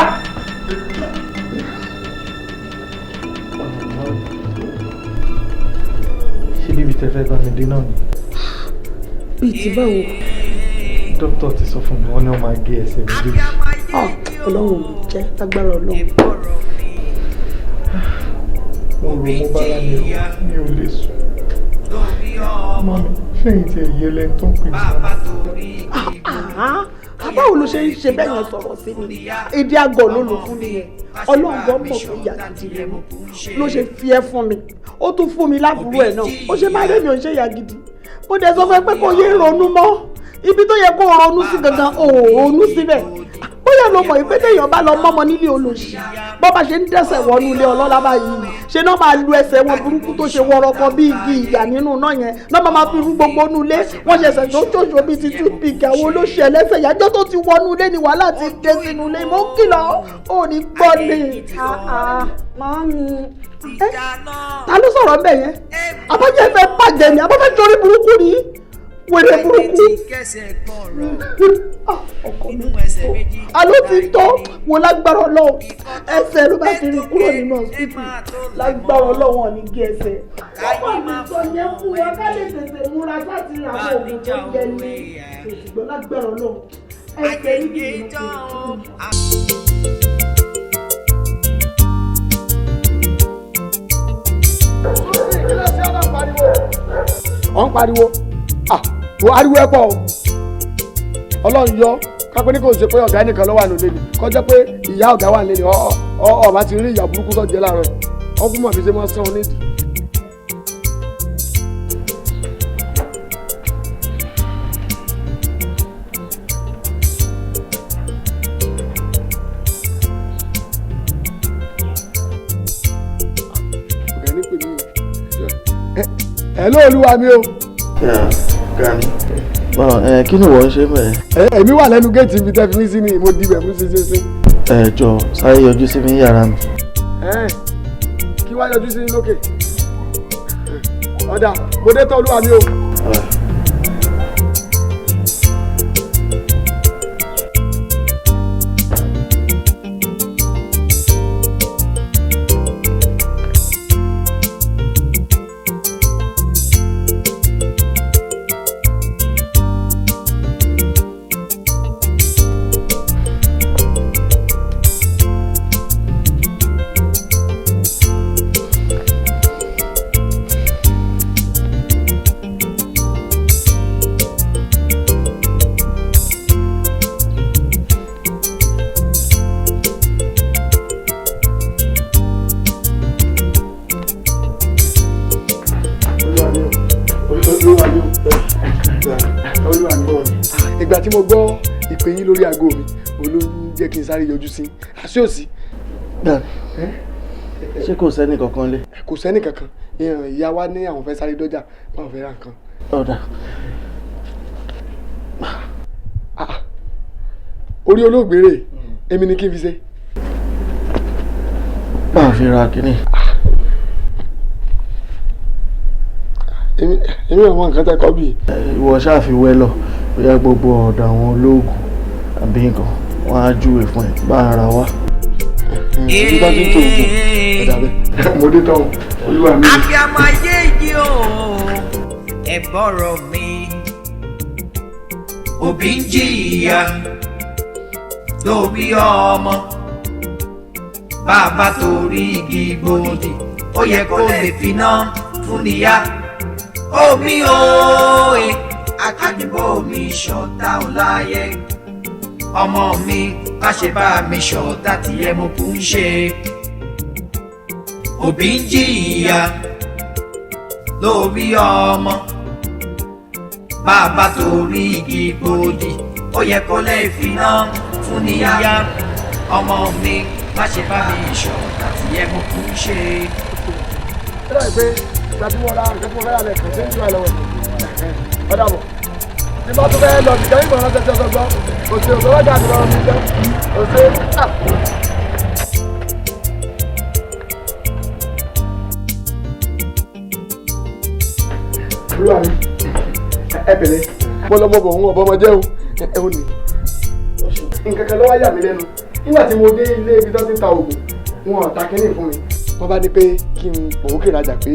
Ṣé bíbi tẹ fẹ́ bá mi dé náà ni? Bíi ti báwo? Dókítà ti sọ fún mi, wọ́n ní wọ́n máa gé ẹsẹ̀ méjèèjì. Ah, Ọlọ́run ò ní jẹ́, lágbára Ọlọ́run. Mo rò mo bára mi rò, mi ò lè sùn. Mami, ṣẹ́yìn tí ẹ yẹ lẹ́ni tó ń pè ní màmá. Ah, báwo ló ṣe ń ṣe bẹ́ẹ̀ yẹn sọ̀rọ̀ sí mi? Èdè àgọ̀ ló lò fún mi yẹn. Ọlọ́run gan mọ̀ pé ìyá gidi ni mo ló ṣe fi ẹ́ fún mi. Ó tún fún mi lábúrò ẹ̀ náà. Ó ṣe máa rémi ò ń ṣe ìyá gidi. Mo dẹ̀ sọ fún ẹ pé kò yé ronú mọ́. Ibi tó yẹ kó ronú sí gangan, ò ronú síbẹ̀. Bóyá ló mọ̀ ìpé téèyàn bá lọ mọ́mọ nílé olóṣì, bọ́ bá ṣe ń dẹ́sẹ̀ wọnú ilé ọlọ́lá báyìí, ṣe náà máa lu ẹsẹ̀ wọn burúkú tó ṣe wọ́rọ́kọ bí igi ìyà nínú náà yẹn, náà máa máa fi rú gbogbo inú ilé, wọ́n ṣẹ̀ṣẹ̀ tó ṣòṣò bíi ti toothpick àwọn olóṣì ẹlẹ́sẹ̀ yájọ́ tó ti wọnú ilé ni wàhálà ti dé sínú ilé. Mo ń kìlọ̀, ò ní gbọ́ ni. Màámi. Ta ló sọ̀rọ̀ ńbẹ̀ yẹn? Àbọ̀jẹ́ fẹ́ bàjẹ́ ni, àbọ̀fẹ́ torí burúkú ni, wèrè burúkú. Ah, ọkọ mi alo ti tó wo lágbára Ọlọ́run, ẹsẹ̀ ló bá fi rìn kúrò nínú hospital, lágbára Ọlọ́run ò ní gé ẹsẹ̀. Ọkọ mi sọ yẹn fún wa ká lè tètè múra láti ra àwọn oògùn tó yẹ ní òṣùgbọ́n lágbára Ọlọ́run ẹsẹ̀ níbi ìlú. Ọ̀ ń pariwo, ah, wo ariwo ẹ pọ̀ o. Ọlọ́run yọ kápẹ́ ní kò ṣe pé ọ̀gá ẹnìkan ló wà nílé ni, kọjá pé ìyá ọ̀gá wà nílé ni, ọba ti rí ìyá burúkú tó jẹ láàárọ̀ yìí, ọkùnrin mọ̀ fi ṣe máa sán onídìí. Ọ̀gá ní pè mí o. Ẹ ló olúwa mi o. Gani. Báwo ẹ, kí ni ìwọ ń ṣe mẹ́ẹ̀? Èmi wà lẹ́nu géètì ibi tẹ́ fi mí sí ni mo dibẹ̀ mú sí sí sí. Ẹ jọ sáré yọjú sí mi ní yàrá mi. Ẹ kí wá yọjú sí ní lókè. Ọ̀dà mo dé tán olúwa mi o. Ìgbà tí mo gbọ́ ìpè yín lórí aago mi, òun ló ń jẹ́ kí n sáré yọjú sí àṣé òsì. Ṣé kò sẹ́ni kankan lé? Kò sẹ́ni kankan. Ìyá wa ní àwọn fẹ́ sáré dọ́jà, báwọn fẹ́ ra nǹkan. Ọ̀dà. Orí olóògbé rè, èmi ni kí n fi ṣe. Bá a fi ra kínní. Èmi ò mọ nǹkan tẹ́ kọ́ bí. Ìwọ ṣáà fi wẹ́ lọ, bóyá gbogbo ọ̀dọ̀ àwọn olóògùn àbí nǹkan wọ́n á júwe fún ẹ bá ara wa. Ibi bá ti ń tó oògùn ẹ̀dá bẹ́ẹ̀. Mo dé tán, olúwa mi. Abiyamọ ayé yìí o, ẹ bọ̀rọ̀ mi. Òbí ń jìyà lórí ọmọ. Bàbá torí igi gbòdì, ó yẹ kó lè finá fún níyà. Omi òye, akádìbò mi ṣọ̀tá ò láyé. Ọmọ mi, má ṣe bá mi ṣọ̀tá tí ẹ mo kú ń ṣe. Òbí ń jìyà lórí ọmọ. Bàbá torí igi gbòdì, ó yẹ kó lè finá fún níyà. Ọmọ mi, má ṣe bá mi ṣọ̀tá tí ẹ mo kú ń ṣe. Ó dàbí pé ìgbà tí mo ra nǹkan tí mo fẹ́ rà lẹ́ẹ̀kan ṣé ń jù ẹ lọ́wọ́ ẹ̀. Ọ̀dà bọ̀. Tí bá tún fẹ́ lọ nìkan ìmọ̀ ránṣẹ́ tí ọ̀sán gbọ́. Òṣè òṣè wájà mi lọ́rọ̀ mi jẹ́. Òṣè. Olúwa mi, ẹ pẹ̀lẹ́, mo lọ mọ bọ̀ òun ọ̀bọ ọmọ jẹ́ o, ẹ ò ní. Nǹkan kan ló wá yà mí lẹ́nu. Nígbà tí mo dé ilé ibi tó ti ń ta oògùn, wọn ò ta kínní fún mi. Wọ́n bá ní pé kí n pòókè rajà pé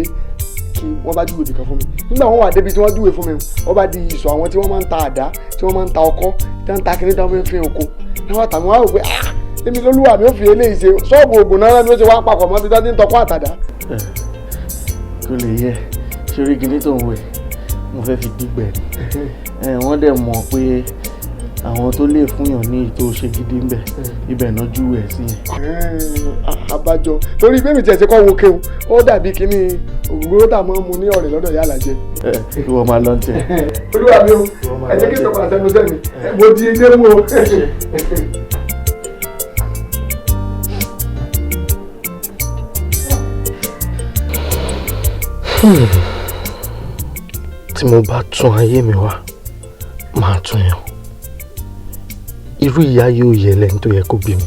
kí wọ́n bá júwe ibìkan fún mi. Nígbà wọ́n wà débi tí wọ́n júwe fún mi, wọ́n bá di ìsọ̀ àwọn tí wọ́n máa ń ta àdá, tí wọ́n máa ń ta ọkọ́, tí wọ́n ń ta kínní tí wọ́n fi ń fin oko. Náà wọ́n tàbí wọ́n á rò pé ah èmi lolúwa mi ò fi eléyìí ṣe ṣọ́ọ̀bù oògùn náà ni ó ṣe wá papọ̀ mọ́ ibi tó ti ń tọkọ́ àtàdá. Kò lè yẹ, ṣorí kinní tó ń wẹ̀, mo fẹ́ fi dígbẹ̀ ni. Wọ́n dẹ̀ mọ̀ pé àwọn tó lè fúnyàn ní ìtò ṣe gidi ń bẹ̀, ibẹ̀ náà júwe ẹ̀ sí yẹn. Àbájọ torí bẹ́ẹ̀ mi tiẹ̀ ṣe kọ́ wo kéwù, ó dàbí kíní ògógóró tá a máa ń mu ní ọ̀rẹ́ lọ́dọ̀ yàrá jẹ. Ìwọ máa lọ tẹ. Olúwa mi o, ẹ jẹ́ kí n tọkọ àtẹnu sẹ́mi, mo di ilé mú o. Tí mo bá tún ayé mi wá, màá tún yàn. Irú ìyá yóò yẹ lẹ́ni tó yẹ kó bí mi.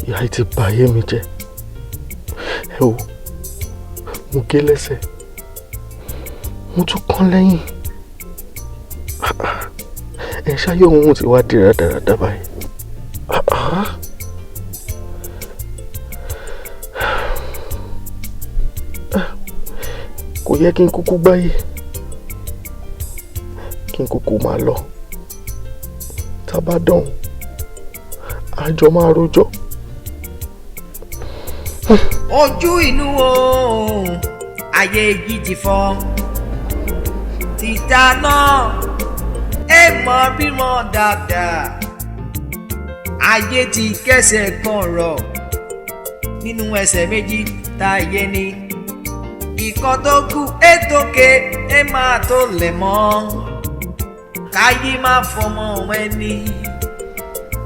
Ìyá yìí ti bà ayé mi jẹ́. Ẹ wo, mo gé lẹ́sẹ̀, mo tún kán lẹ́yìn. Ẹ ṣáyé òun ti wá di rádaràda báyìí. Kò yẹ kí n kúkú gbáyé, kí n kúkú máa lọ. Tá bá dán, àjọ máa rojọ́. Ojú inú o, ayé yìí ti fọ́. Títa náà, ẹ mọ bímọ dáadáa. Ayé ti kẹsẹ̀ kan rọ̀ nínú ẹsẹ̀ méjì táyé ní. Ìkan tó kù ètòkè ẹ máa tó lẹ̀ mọ́. Káyé má fọmọ ẹni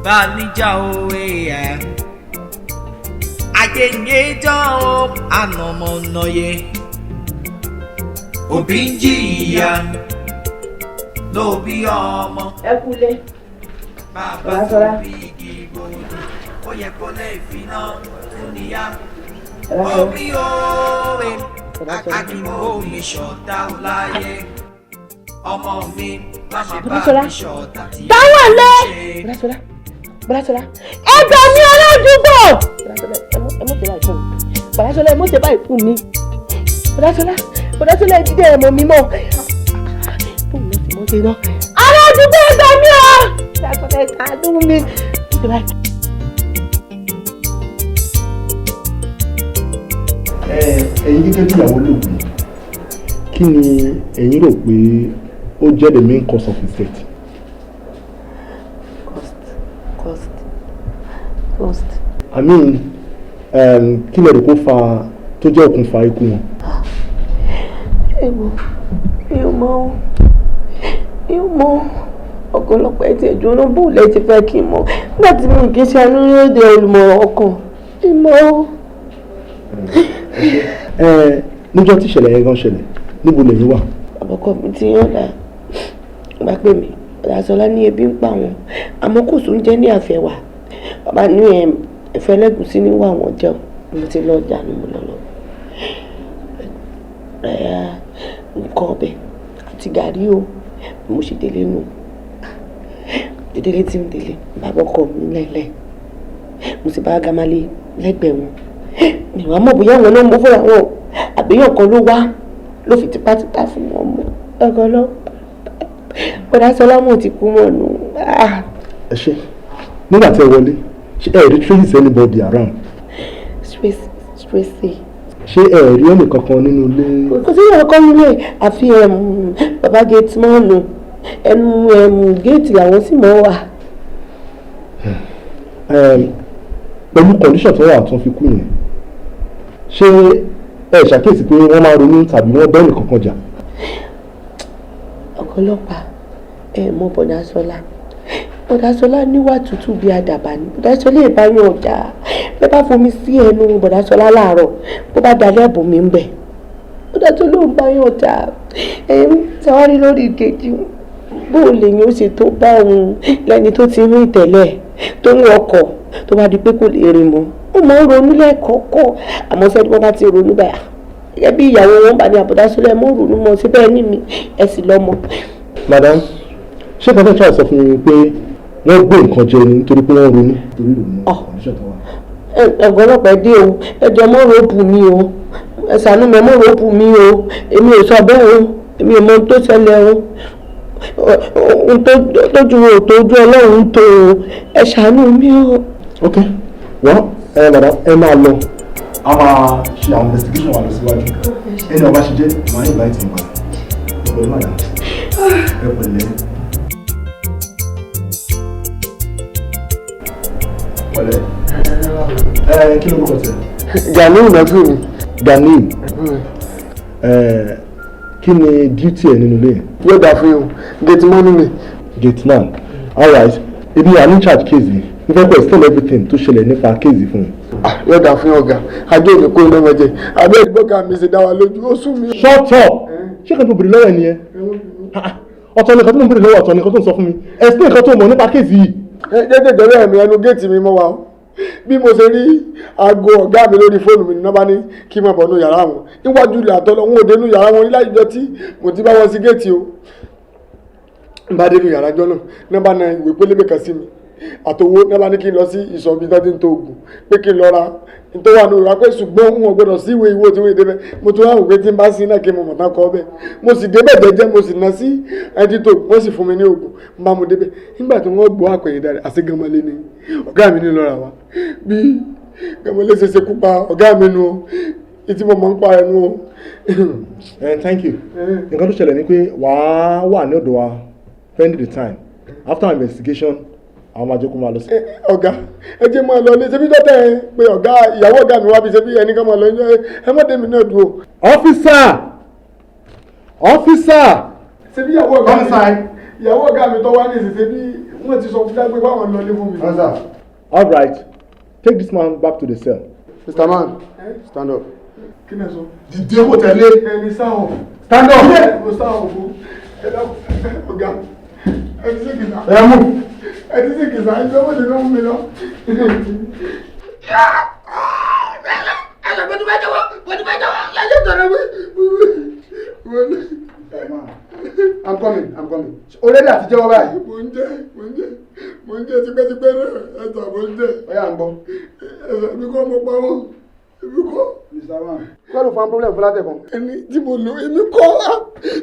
bá níjà òwe ẹ̀. Ayé yẹn jọ ànàmọ̀nàyé. Òbí ń jìyà lóbi ọmọ. Ẹ kúlé. Bàbá tó bí igi gbòdì, ó yẹ kó lè finá fún níyà. Omi òwe, akíbo mi ṣọ̀tá ò láyé. Ọmọ mi má ṣe bá mi ṣọ̀tá tí ẹ Táwọn lé. Bọ́lásọ́lá, Bọ́lásọ́lá. Ẹ gbà mí aládùúgbò. Bọ́lásọ́lá, ẹ mọ̀ ṣe báyìí fún mi. Bọ́lásọ́lá, ẹ mọ̀ ṣe báyìí fún mi. Bọ́lásọ́lá, Bọ́lásọ́lá, ẹ dídé ẹ̀ mọ̀ mi mọ̀. Bóun ló ti mọ̀ ṣe náà. Aládùúgbò ẹ gbà mí o. Bọ́lásọ́lá, ẹ ṣàánú mi. Ẹ̀yin gẹ́gẹ́ bí ìyàwó olóògbé, kí ni ẹ̀yin rò pé ó jẹ́ the main cause of his death? Cost. I mean, kí lẹ rò kó fa tó jẹ́ òkùnfà ikú wọn? Ẹ wo, mi ò mọ̀ o, mi ò mọ̀. Ọ̀gọ́lọ́pàá ẹ̀ ti ẹ̀dùn náà bó lẹ́ ti fẹ́ kí n mọ̀ nígbà tí mi kì í ṣe anúlóde olùmọ̀ràn ọkàn ìmọ̀. Ẹ níjọ́ tí ìṣẹ̀lẹ̀ yẹn gan ṣẹlẹ̀, níbo lẹ̀yin wà? Àbọ̀kọ mi ti yàn dá bá pè mí, Ọ̀dàsọ́lá ní ebi ń pa wọn, àmọ́ kò sóúnjẹ ní àfẹ́wà. Bàbá ní ẹ̀fọ́ ẹlẹ́gùsí ní wà wọ́n jẹun. Mo ti lọ ọjà ni mo lọ lọ nǹkan ọbẹ̀ àti gàrí o. Mo ṣe délé nù, délé tí ń délé, bàbá ọkọ mi lẹ́lẹ̀, mo sì bá Gamale lẹ́gbẹ̀ẹ́ wọn. Mi wàá mọ̀ bóyá àwọn náà ń bọ́ fúnra wọn, àbíyàn kan ló wá ló fi tipátipá fún wọn mọ́. Ọgọlọ́pàá, Bọ̀dásọ́lá mọ̀ ti kú mọ̀ nù. Ẹ ṣe, nígbà tí ẹ wọlé, ṣé ẹ rí traces anybody around? Tracy. Ṣé ẹ rí ẹnì kankan nínú ilé? Kò sí ìyàwó kan nílé àfi bàbá gate mọ́ọ̀nù, ẹnu géètì làwọn sì mọ́ wà. Pẹ̀lú condition tó wà tó fi kú yẹn, ṣé ẹ ṣàkíyèsí pé wọ́n máa ronú tàbí wọ́n bẹ́ẹ̀ nìkankan jà? Ọ̀gọ́lọ́pàá, ẹ mọ Bọ̀dásọ́lá. Bọ̀dásọ́lá níwà tútù bíi àdàbà ni. Bọ̀dásọ́lá ìbáyọ̀ ọjà bẹ́ẹ̀ bá fomi sí ẹnu Bọ̀dásọ́lá láàárọ̀, bó bá dalẹ́ ẹ̀bùn mi ń bẹ̀. Bọ̀dásọ́lá ò báyọ̀ ọjà ẹ̀ ń tẹ́wárí lórí ìkejì. Bó o lè yín ó ṣe tó bá òun lẹ́ni tó ti rìn tẹ́lẹ̀ tó ń ọkọ̀ tó bá di pé kò lè rìn mọ́, ó máa ń ronú lẹ́ẹ̀kọ́kọ́. Àmọ́ sẹ́ni wọ́n bá ti ronú báyà gẹ́gẹ́ bí ìyàwó wọn bá ní Àbọ̀dásọ́lá ẹ̀ mọ́ ronú mọ́ síbẹ̀ ní mi ẹ̀ sì lọ́mọ. Madam, ṣé kọ́ńtà tí a sọ fún mi pé wọ́n gbé nǹkan jẹ ni nítorí pé wọ́n ronú? Torí ìrònú condition tó wà. Ọ̀gọ́lọ́pàá dé o, ẹjọ́ mọ́ ròópù mi o, ẹ ṣàánú mi, mọ́ ròópù mi o. Èmi ò sọ bẹ́ẹ̀ o, èmi ò mọ ohun tó ṣẹlẹ̀ o, ohun tó tójú o tójú Ọlọ́run tó o, ẹ ṣàánú mi o. Ok, well, ẹ madam, ẹ máa lọ. A máa ṣe àwọn investigation wa lọ síwájú. Ẹni ọba ṣe jẹ́ màá invite yín padà. Ẹ pẹ̀lẹ́ madam, ẹ pẹ̀lẹ́. Pẹ̀lẹ́. Ẹ kí ló kọ tẹ? Ganiu lọ́dún mi. Ganiu. Ẹ kí ni duty ẹ nínú ilé yẹn? Yóò dà fún yín o, gate man mi. Gate man, alright. Ebi wà ní charge case yìí. Mo fẹ́ kó explain everything tó ṣẹlẹ̀ nípa case yìí fún mi. Yóò dà fún ọ̀gá, ajé òní kó iná mọ̀jẹ̀, abẹ́ ìgbọ́gà mi ṣe dá wa lójú, ó sún mi. Shut up! Ṣé kan tó bèrè lọ́wọ́ ẹ nìyẹn? Ọ̀tọ̀ nìkan tó ń bèrè lọ́wọ́, ọ̀tọ̀ nìkan tó ń sọ fún mi. Explain nǹkan tó mọ̀ nípa case yìí. Jẹ́jẹ́ jẹ́rẹ́ mi, ẹnu géètì mi mọ́ wa o. Bí mo ṣe rí aago ọ̀gá mi lórí fóònù mi ní bá ní kí n máa bọ̀ nú yàrá wọn. Níwájú ilẹ̀ àtọ́lọ́, wọn ò dé nú yàrá wọn ní láyìíjọ tí mo ti bá wọn sí géètì o. N bá dé nú yàrá jọ náà, ní bá na ìwé pélébé kan sí mi. Àtòwó ní bá ní kí n lọ sí ìsọ̀ bí tó ti ń to oògùn pé kí n lọ ra tó wà nù rà pé ṣùgbọ́n wọn gbọ́dọ̀ sí ìwé ìwé tí wọ́n débẹ̀. Mo tún wá wò pé tí n bá sí náà kí n mọ̀ mọ̀ tán kọ́ bẹ́ẹ̀. Mo sì débẹ̀ jẹ́jẹ́, mo sì ná sí ẹni tó wọ́n sì fún mi ní oògùn, n bá mo débẹ̀. Nígbà tí wọ́n gbọ́ àpẹ̀yìndà rẹ̀, àti Gamale ni ọ̀gá mi ní lọ́ra wa. Bí Gamale ṣe ṣe kú pa ọ̀gá mi nu o, ìtí mo mọ̀ ń pa ẹnu o. Thank you. Nǹkan tó ṣẹlẹ̀ ni pé wàá wà ní ọ̀dọ̀ wa pending the time after investigation, àwọn máa jẹ́ kó máa lọ sí. Ọ̀gá, ẹ jẹ́ máa lọ ní ṣebí dọ́tẹ̀ ẹ pé ọ̀gá ìyàwó ọ̀gá mi wá bí ṣebí ẹnì kan máa lọ ẹ mọ̀ dé mi náà dúró. Officer! Officer! Ṣebí ìyàwó ọ̀gá mi ìyàwó ọ̀gá mi tó wá ní ìsìn ṣebí wọ́n ti sọ fún dágbé báwọn lọ lé fún mi. All right, take this man back to the cell. Mr. Man, stand up. Kí ni ẹ sọ? Dìde kó tẹ̀lé. Ẹni sáwọ̀. Stand up. Mo sáwọ̀ fún ọ̀gá. Ẹ ti sèkìsà. Ẹ mú. Ẹ ti sèkìsà, ẹ jẹ́ wọ́n lè lọ́ mú mi lọ. I'm coming, I'm coming. Already àti jẹ́wọ́ báyìí. Mo ń jẹ́, mo ń jẹ́, mo ń jẹ́ tipẹ́tipẹ́ náà, ẹ̀sà mo ń jẹ́. Ọ̀yà ń bọ̀. Ẹ̀sà mi kọ́ mo pa wọ́n, èmi kọ́. Mr. Man. Kọ́ ló fa problem fún látẹ̀kọ́. Ẹni tí mo lò, èmi kọ́,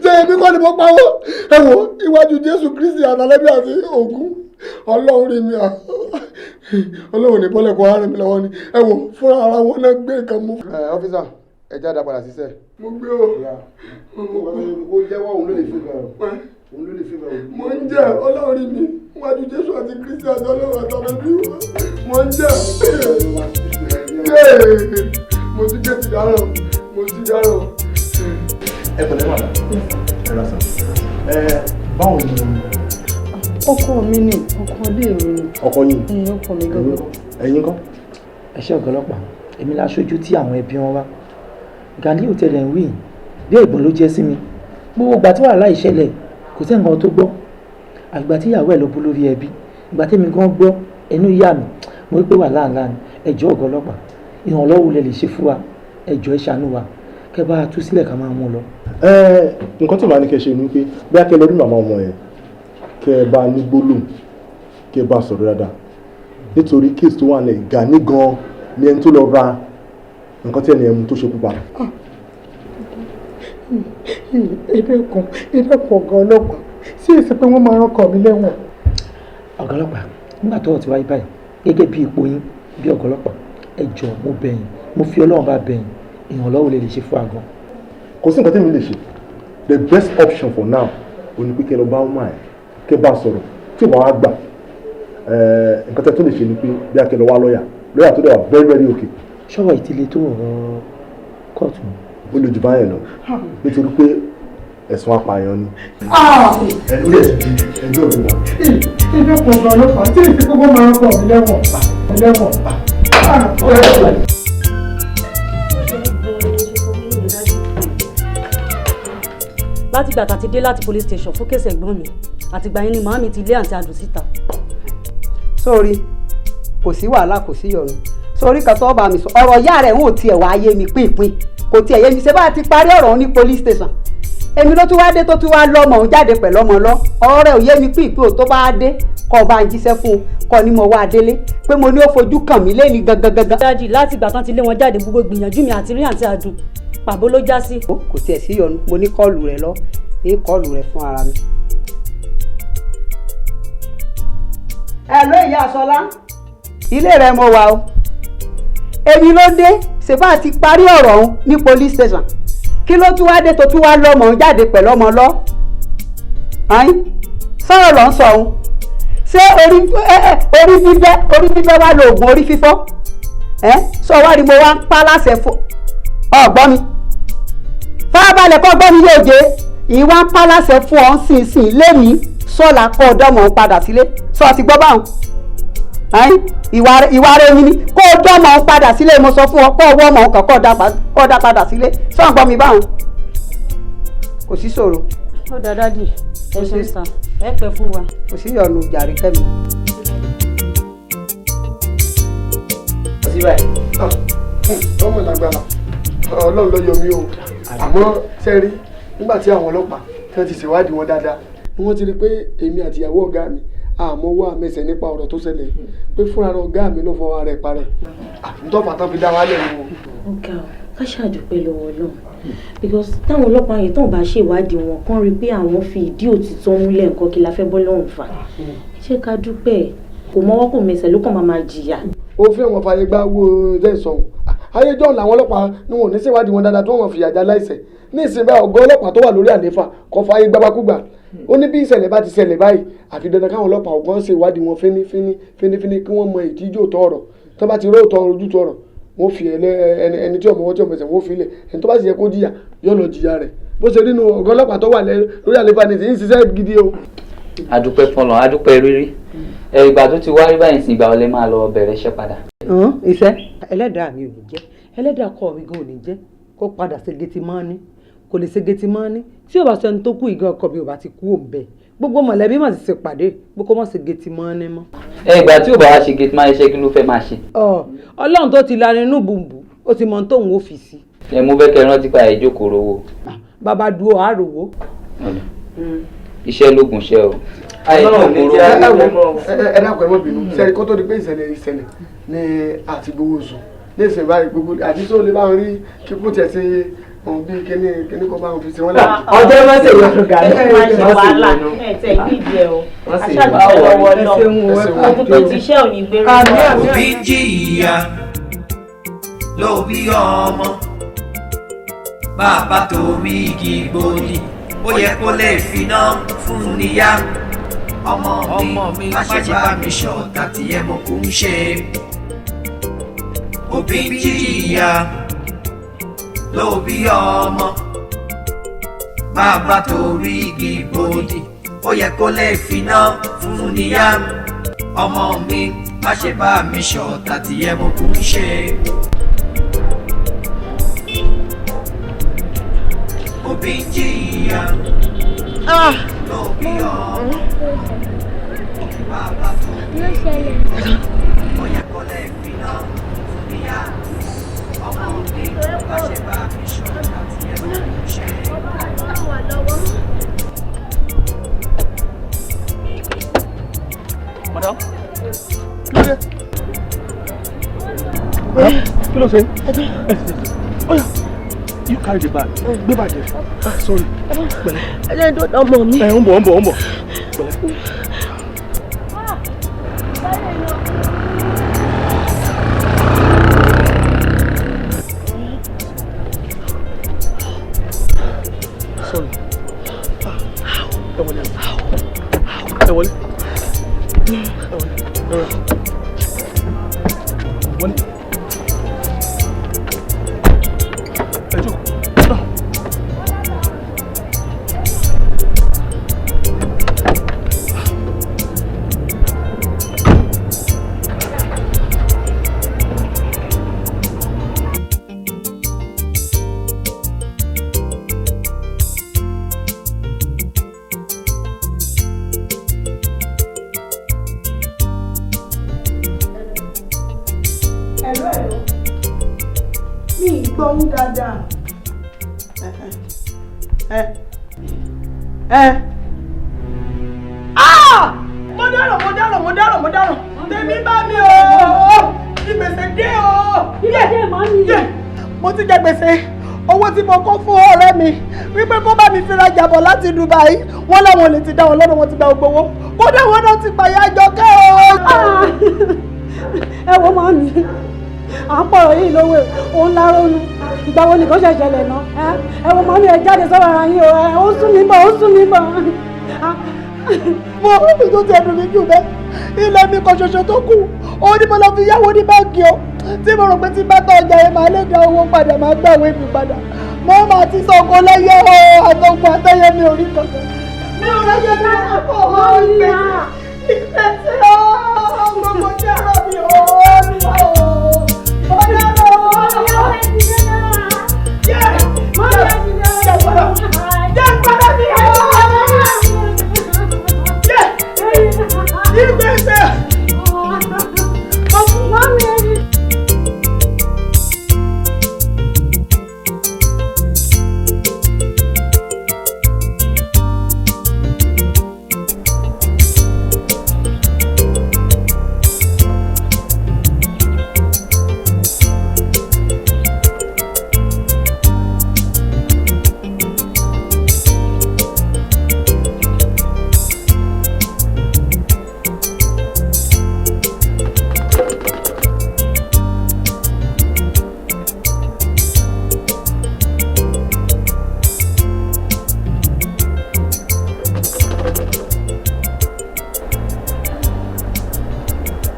ṣé èmi kọ́ ni mo pa wọ́n? Ẹ wo, iwájú Jésù Kristi àtàlẹ́bí àti Ògún, Ọlọ́run rí mi à. Ọlọ́run ní bọ́lẹ̀ kó ara mi lọ́wọ́ ni. Ẹ wo, fúnra ara wọn náà gbé nǹkan mú. Ẹ ọ́físà, ẹ jáde padà síṣẹ́. Mo gbé o. Ó jẹ́wọ́, òun ló lè fi bẹ̀rù. Òun ló lè fi bẹ̀rù. Mo ń jẹ́, Ọlọ́run rí mi níwájú Jésù àti Kristi àti Ọlọ́run àtàlẹ́bí, mo ń jẹ́. Mo ti jẹ́ ti dáràn, mo ti dáràn. Ẹ pẹ̀lẹ́ màdà, ẹ ra sàn. Ẹ báwo ni? Ọkọ mi ni, ọkọ ilé mi ni. Ọkọ yín? Ẹ, ọkọ mi gangan. Ẹ̀yin kọ́? Ẹ ṣé ọ̀gá ọlọ́pàá, èmi la ṣojú tí àwọn ẹbí wọn wá. Ganiyu tẹ̀lé ń wí bí ẹ̀gbọ́n ló jẹ́ sí mi. Gbogbo ìgbà tí wàhálà ìṣẹ̀lẹ̀ kò sí nǹkan tó gbọ́. Àgbà tí ìyàwó ẹ̀ lọ bú lórí ẹbí, ìgbà tẹ́mi gan gbọ́ ẹnu yà mí, mo rí pé wàhálà ńlá ni. Ẹ jọ̀ọ́ ọ̀gá ọlọ́pàá, ìrànlọ́wọ́ lẹ lè ṣe fún wa, ẹ jọ̀ọ́ ẹ ṣàánú wa, kẹ́ bá a tú sílẹ̀ ká máa mú un lọ. Ẹ nǹkan tí màá ní kẹ́ ṣe ni pé bí a kẹ́ lọ rí màmá ọmọ yẹn, kẹ́ ẹ bá ní gbólóhùn, kẹ́ ẹ bá sọ̀rọ̀ dáadáa, nítorí case tó wà nílẹ̀, Gani gan ni ẹni tó lọ ra nǹkan tí ẹni ẹ̀ mú tó ṣekú pa. Ẹ dákun, ẹ dákun ọ̀gá ọlọ́pàá, sí èsì pé wọ́n máa rán ọkọ mi lẹ́wọ̀n? Ọ̀gá ọlọ́pàá, nígbà tọ́rọ̀ ti wáyé báyìí, gẹ́gẹ́ bí ipò yín bí ọ̀gá ọlọ́pàá, ẹ jọ̀ọ́ mo bẹ̀ yín, mo fi Ọlọ́run bá bẹ̀ yín, ìrànlọ́wọ́ lè ṣe fún àgàn. Kò sí nǹkan tí mi lè ṣe. The best option for now ò ní pé kẹ́ lọ bá ọmọ ẹ̀, kẹ́ bá sọ̀rọ̀. Tí ò bá wá gbà, nǹkan tẹ́ tó lè ṣe ni pé bí a kẹ́ lọ wá lọ́ọ̀yà, lọ́ọ̀yà tó dẹ̀ wà very very okay. Ṣọ́wọ́ ìtìlẹ̀ tó ọ̀rọ̀ kóòtù. Ó lè jù báyẹn lọ, nítorí pé ẹ̀sùn apààyàn ni. Ẹni lè ti di ẹjọ́ mi wá. Ẹ dákun ọ̀gá ọlọ́pàá, tí èsì pé wọ́n máa rán ọkọ mi lẹ́wọ̀n lẹ́wọ̀n. Látìgbà tá a ti dé láti police station fún case ẹ̀gbọ́n mi, àtìgbà yẹn ni màámi ti lé àǹtí Adùn síta. Sórí, kò sí wàhálà, kò sí yọnu. Sórí kan tó bá mi sọ, ọ̀rọ̀ ìyá rẹ̀ ń ò tiẹ̀ wá yé mi pínpín, kò tiẹ̀ yé mi. Ṣe bá a ti parí ọ̀rọ̀ ní police station, èmi ló tún wá dé tó tún wá lọ́mọ òun jáde pẹ̀lú ọmọ lọ. Ọ̀rọ̀ rẹ̀ ò yé mi pínpín. Ò tó bá dé, kọ́ bá ń jíṣẹ́ fún un, kọ́ ni mo wá délé pé mo ní ó fojú kàn mí lẹ́ni gangan gangan. Daddy, láti ìgbà tán ti lé wọn jáde, gbogbo gbìyànjú mi àti rí àǹtí Adùn, pàbó ló já sí. Kò tiẹ̀ sí yọnu, mo ní call rẹ̀ lọ, ní call rẹ̀ fún ara mi. Ẹ ló ìyá Sọlá, ilé rẹ mo wà o. Èmi ló dé. Ṣèbá ti parí ọ̀rọ̀ ọ̀hún ní police station, kí ló tún wá dé tó tún wá lọ́mọ òun jáde pẹ̀lú ọmọ lọ? Ayin sọ̀rọ̀ lọ́ ń sọ òun. Ṣé orí orí bíbẹ́, orí bíbẹ́ wá lo oògùn orí fífọ́? Ẹ sọ wá rí, mo wá ń pa láṣẹ fún ọgbọ́n mi, farabalẹ̀ kọ́ gbọ́n mi yóò jẹ́ ìwà ń pa láṣẹ fún ọ sínsìn lémi sọ́la, kọ́ ọ̀dọ́mọ̀ òun padà sílé. Sọ ti gbọ́ báwọn? Ayin ìwà rẹ mi ni kó o dọ́mọ̀ òun padà sílé. Mo sọ fún ọ, kó o wọ́ ọmọ òun kàn, kó o dá padà sílé. Sọ ń gbọ́ mi báwọn? Kò sí ṣòro. Ó dá, daddy, ẹ ṣe sà, ẹ pẹ́ fún wa. Kò sí ìyọnu jàre, kẹ́mi. Síbẹ̀. Ọmọ lágbára, Ọlọ́run ló yọ mí o. Àmọ́ sẹ́rí, nígbà tí àwọn ọlọ́pàá tí wọ́n ti ṣèwádìí wọn dáadáa ni wọ́n ti rí pé èmi àti ìyàwó ọ̀gá mi àmọ́ wá mẹsẹ̀ nípa ọ̀rọ̀ tó ṣẹlẹ̀, pé fúnra ọ̀gá mi ló fọwọ́ rẹ̀ parẹ́ ntọ́fà tán fi dá wa lẹ̀ wọ́n. Ọ̀gá o, ká ṣàdúpẹ́ lọ́wọ́ Ọlọ́run, because táwọn ọlọ́pàá yẹn tán bá ṣèwádìí wọn kán rí i pé àwọn fi ìdí òtítọ́ múlẹ̀, nǹkan kí la fẹ́ bọ́ lọ́hùn fà. Ṣé ká dúpẹ́? Kò mọ́wọ́ kò mẹsẹ̀ ló kàn máa máa jìyà. Òfin wọn fààyè gba owó tẹ̀sán ayéjọ́ làwọn ọlọ́pàá ni wọn ò ní ṣèwádìí wọn dáadáa tí wọ́n fìyà já láìṣẹ̀. Ní ìsìn báyìí, ọ̀gá ọlọ́pàá tó wà lórí àlééfà kò fààyè gbàgbàkúgbà. Ó ní bí ìṣẹ̀lẹ̀ bá ti ṣẹlẹ̀ báyìí, àfi dandan káwọn ọlọ́pàá ọ̀gán ṣe ìwádìí wọn fínífíní fínífíní, kí wọ́n mọ ìdíjọ́ òótọ́ ọ̀rọ̀. Tó bá ti rí òótọ́ ojútùú ọ̀rọ̀, wọ́n fi ẹni tí ọmọ wọn tí ọmọ ẹsẹ̀ wọ́n fi lẹ̀. Ẹni tó bá sì yẹ kó jìyà, yóò lọ jìyà rẹ̀. Bó ṣe rí nu. Ọ̀gá ọlọ́pàá tó wà lórí àlééfà ní ti ń ṣiṣẹ́ gidi o. Adúpẹ́ fọlọ́, adúpẹ́ rírí ẹ. Ìgbà tó ti wá rí báyìí sí, ìgbà wọlé máa lọ bẹ̀rẹ̀ iṣẹ́ padà? Iṣẹ́ ẹlẹ́dàá mi ò ní jẹ́, ẹlẹ́dàá kọ́ mi gan ò ní jẹ́ kó padà ṣe geti máa ní kò lè ṣe geti máa ní. Tí ò bá sọ ẹni tó kú ìgan ọkọ mi ò bá ti kú òun bẹ́ẹ̀, gbogbo mọ̀lẹ́bí mà ti ṣe pàdé pé kó má ṣe geti máa ní mọ́. Ẹ ìgbà tí ò bá wá ṣe gate máa ṣe, kí ló fẹ́ máa ṣe? Ọlọ́run tó ti lanu inú bùnbùn, ó ti mọ ohun tóun ó fi sí. Ẹ mú fẹ́ kẹ́ rántí pa ìjókòó rówó. Bàbá dúró àròwó. Iṣẹ́ lóògùn iṣẹ́ o. Ẹ dákun, ẹ má bínú. Sẹ́ni kó tó di pé ìṣẹ̀lẹ̀ ìṣẹ̀lẹ̀ ní àti gbowó oṣù ní ìsìn báyìí, gbogbo àti sóò lè bá wọn rí kíkú tiẹ̀ ṣe òun bí kíní kíní kó bá wọn fi ṣe wọ́n lẹ́nu. Ọjọ́ má ṣe yọnu gàdí. Ẹ má ṣe wàhálà, ẹ tẹ ìdí ẹ o, aṣáájú lọ́wọ́ náà ọdún tó ti iṣẹ́ ò ní gbérú. Òbí ń jìyà lórí ọmọ, bàbá torí igi gbòdì, ó yẹ kó lè finá fún níyà. Ọmọ mi, má ṣe bá mi ṣọ̀tá tí ẹ mọ̀ kó ń ṣe. Òbí ń jìyà lórí ọmọ, bàbá torí igi gbòdì, Ó yẹ kó lè finá fún níyà. Ọmọ mi, má ṣe bá mi ṣọ̀tá tí ẹ mo kù ń ṣe. Òbí ń jìyà lóbi ọmọ. Bàbá tó bí ó yẹ kó lè finá fún níyà. Ọmọ mi, má ṣe bá mi ṣọ̀tá tí ẹ mo kù ń ṣe. Madam, kí ló dé? Madam, kí ló ṣe? Oya, you carry the bag. Gbé bag yẹn. Ah, sorry. Pẹ̀lẹ́. Ẹ jẹ́ ìdọ́dọ̀ ọmọ mi. Ẹ ń bọ̀, ń bọ̀, ń bọ̀. Pẹ̀lẹ́. Sorry. Ah, ẹ wọlé. Ẹ wọlé. Ẹ wọlé. Ẹ wọlé. Wọlé. Ẹ jókòó. Ẹ̀rọ ẹ̀rọ mi ì gbọ́ yín dáadáa. Ẹ ẹ ah! Mo dáràn, mo dáràn, mo dáràn, mo dáràn, tèmi bá mi o, ìgbèsè dé o. Ilé ẹ̀jẹ̀ mọ́ mi. Mo ti jẹ gbèsè owó tí mo kó fún ọ̀rẹ́ mi wípé kó bá mi fi rajà bọ̀ láti Dubai. Wọ́n láwọn lè ti dá wọn lọ́nà, wọ́n ti gba gbogbo owó, kódà wọn náà ti pàyà Àjọkẹ́ o. Ẹ wo mọ́ mi, à ń pọ̀rọ̀ yìí lówó òun lárónú, ìgbà wo nìkan ṣẹ̀ṣẹ̀ lẹ̀ ná. Ẹ wo mọ́ mi, ẹ jáde sọ́wọ́ ara yín o, ẹ ó sún mi bọ̀, ó sún mi bọ̀. Mo tó ti ẹ̀dùn mi jù bẹ́ẹ̀, ilé mi kan ṣoṣo tó kù òun ni mo lọ fi yáwó ní báńkì o, tí mo rò pé tí bá tọ́ ọjà yẹn máa lè dá owó padà, máa gbà owó mi padà. Mo máa ti sọ̀kò lẹ́yẹ o, àtọ̀kùn àtẹ̀yẹ mi ò rí kankan. Mi ò rẹ́jẹ̀ mi ò kọ́ ọ́ ìgbésẹ̀ ìgbésẹ̀ o, gbogbo jẹ́ ọ̀rọ̀ mi ò olúwa o. Ọ̀dà lọ. Jẹ́ jẹ́ gbọ́dọ̀ jẹ́ gbọ́dọ̀ mi ò. Jẹ́ ìgbésẹ̀.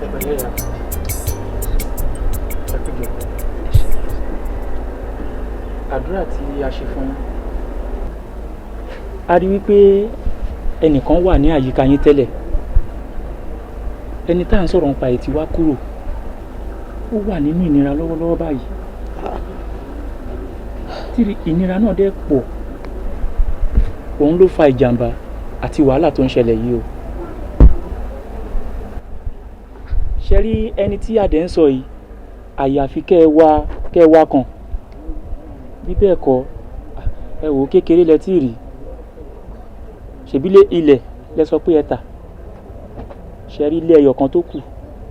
Ẹ pẹ̀lẹ́ ìyá. Ẹ kú jọ. Àdúrà tí a ṣe fún yín, a rí wípé ẹnìkan wà ní àyíká yín tẹ́lẹ̀. Ẹni tá à ń sọ̀rọ̀ nípa ẹ̀ ti wá kúrò, ó wà nínú ìnira lọ́wọ́lọ́wọ́ báyìí, tí ìnira náà dẹ̀ pọ̀. Òun ló fa ìjàmbá àti wàhálà tó ń ṣẹlẹ̀ yìí o. Ṣe rí ẹni tí adẹ̀ ń sọ yìí, àyàfi kẹ́ ẹ wá, kẹ́ ẹ wá kàn. Bí bẹ́ẹ̀ kọ́, ẹ wò ó, kékeré lẹ tí ì rí. Ṣèbí lé ilẹ̀ lẹ sọ pé ẹ tà. Ṣe rí ilé ẹyọ kan tó kù,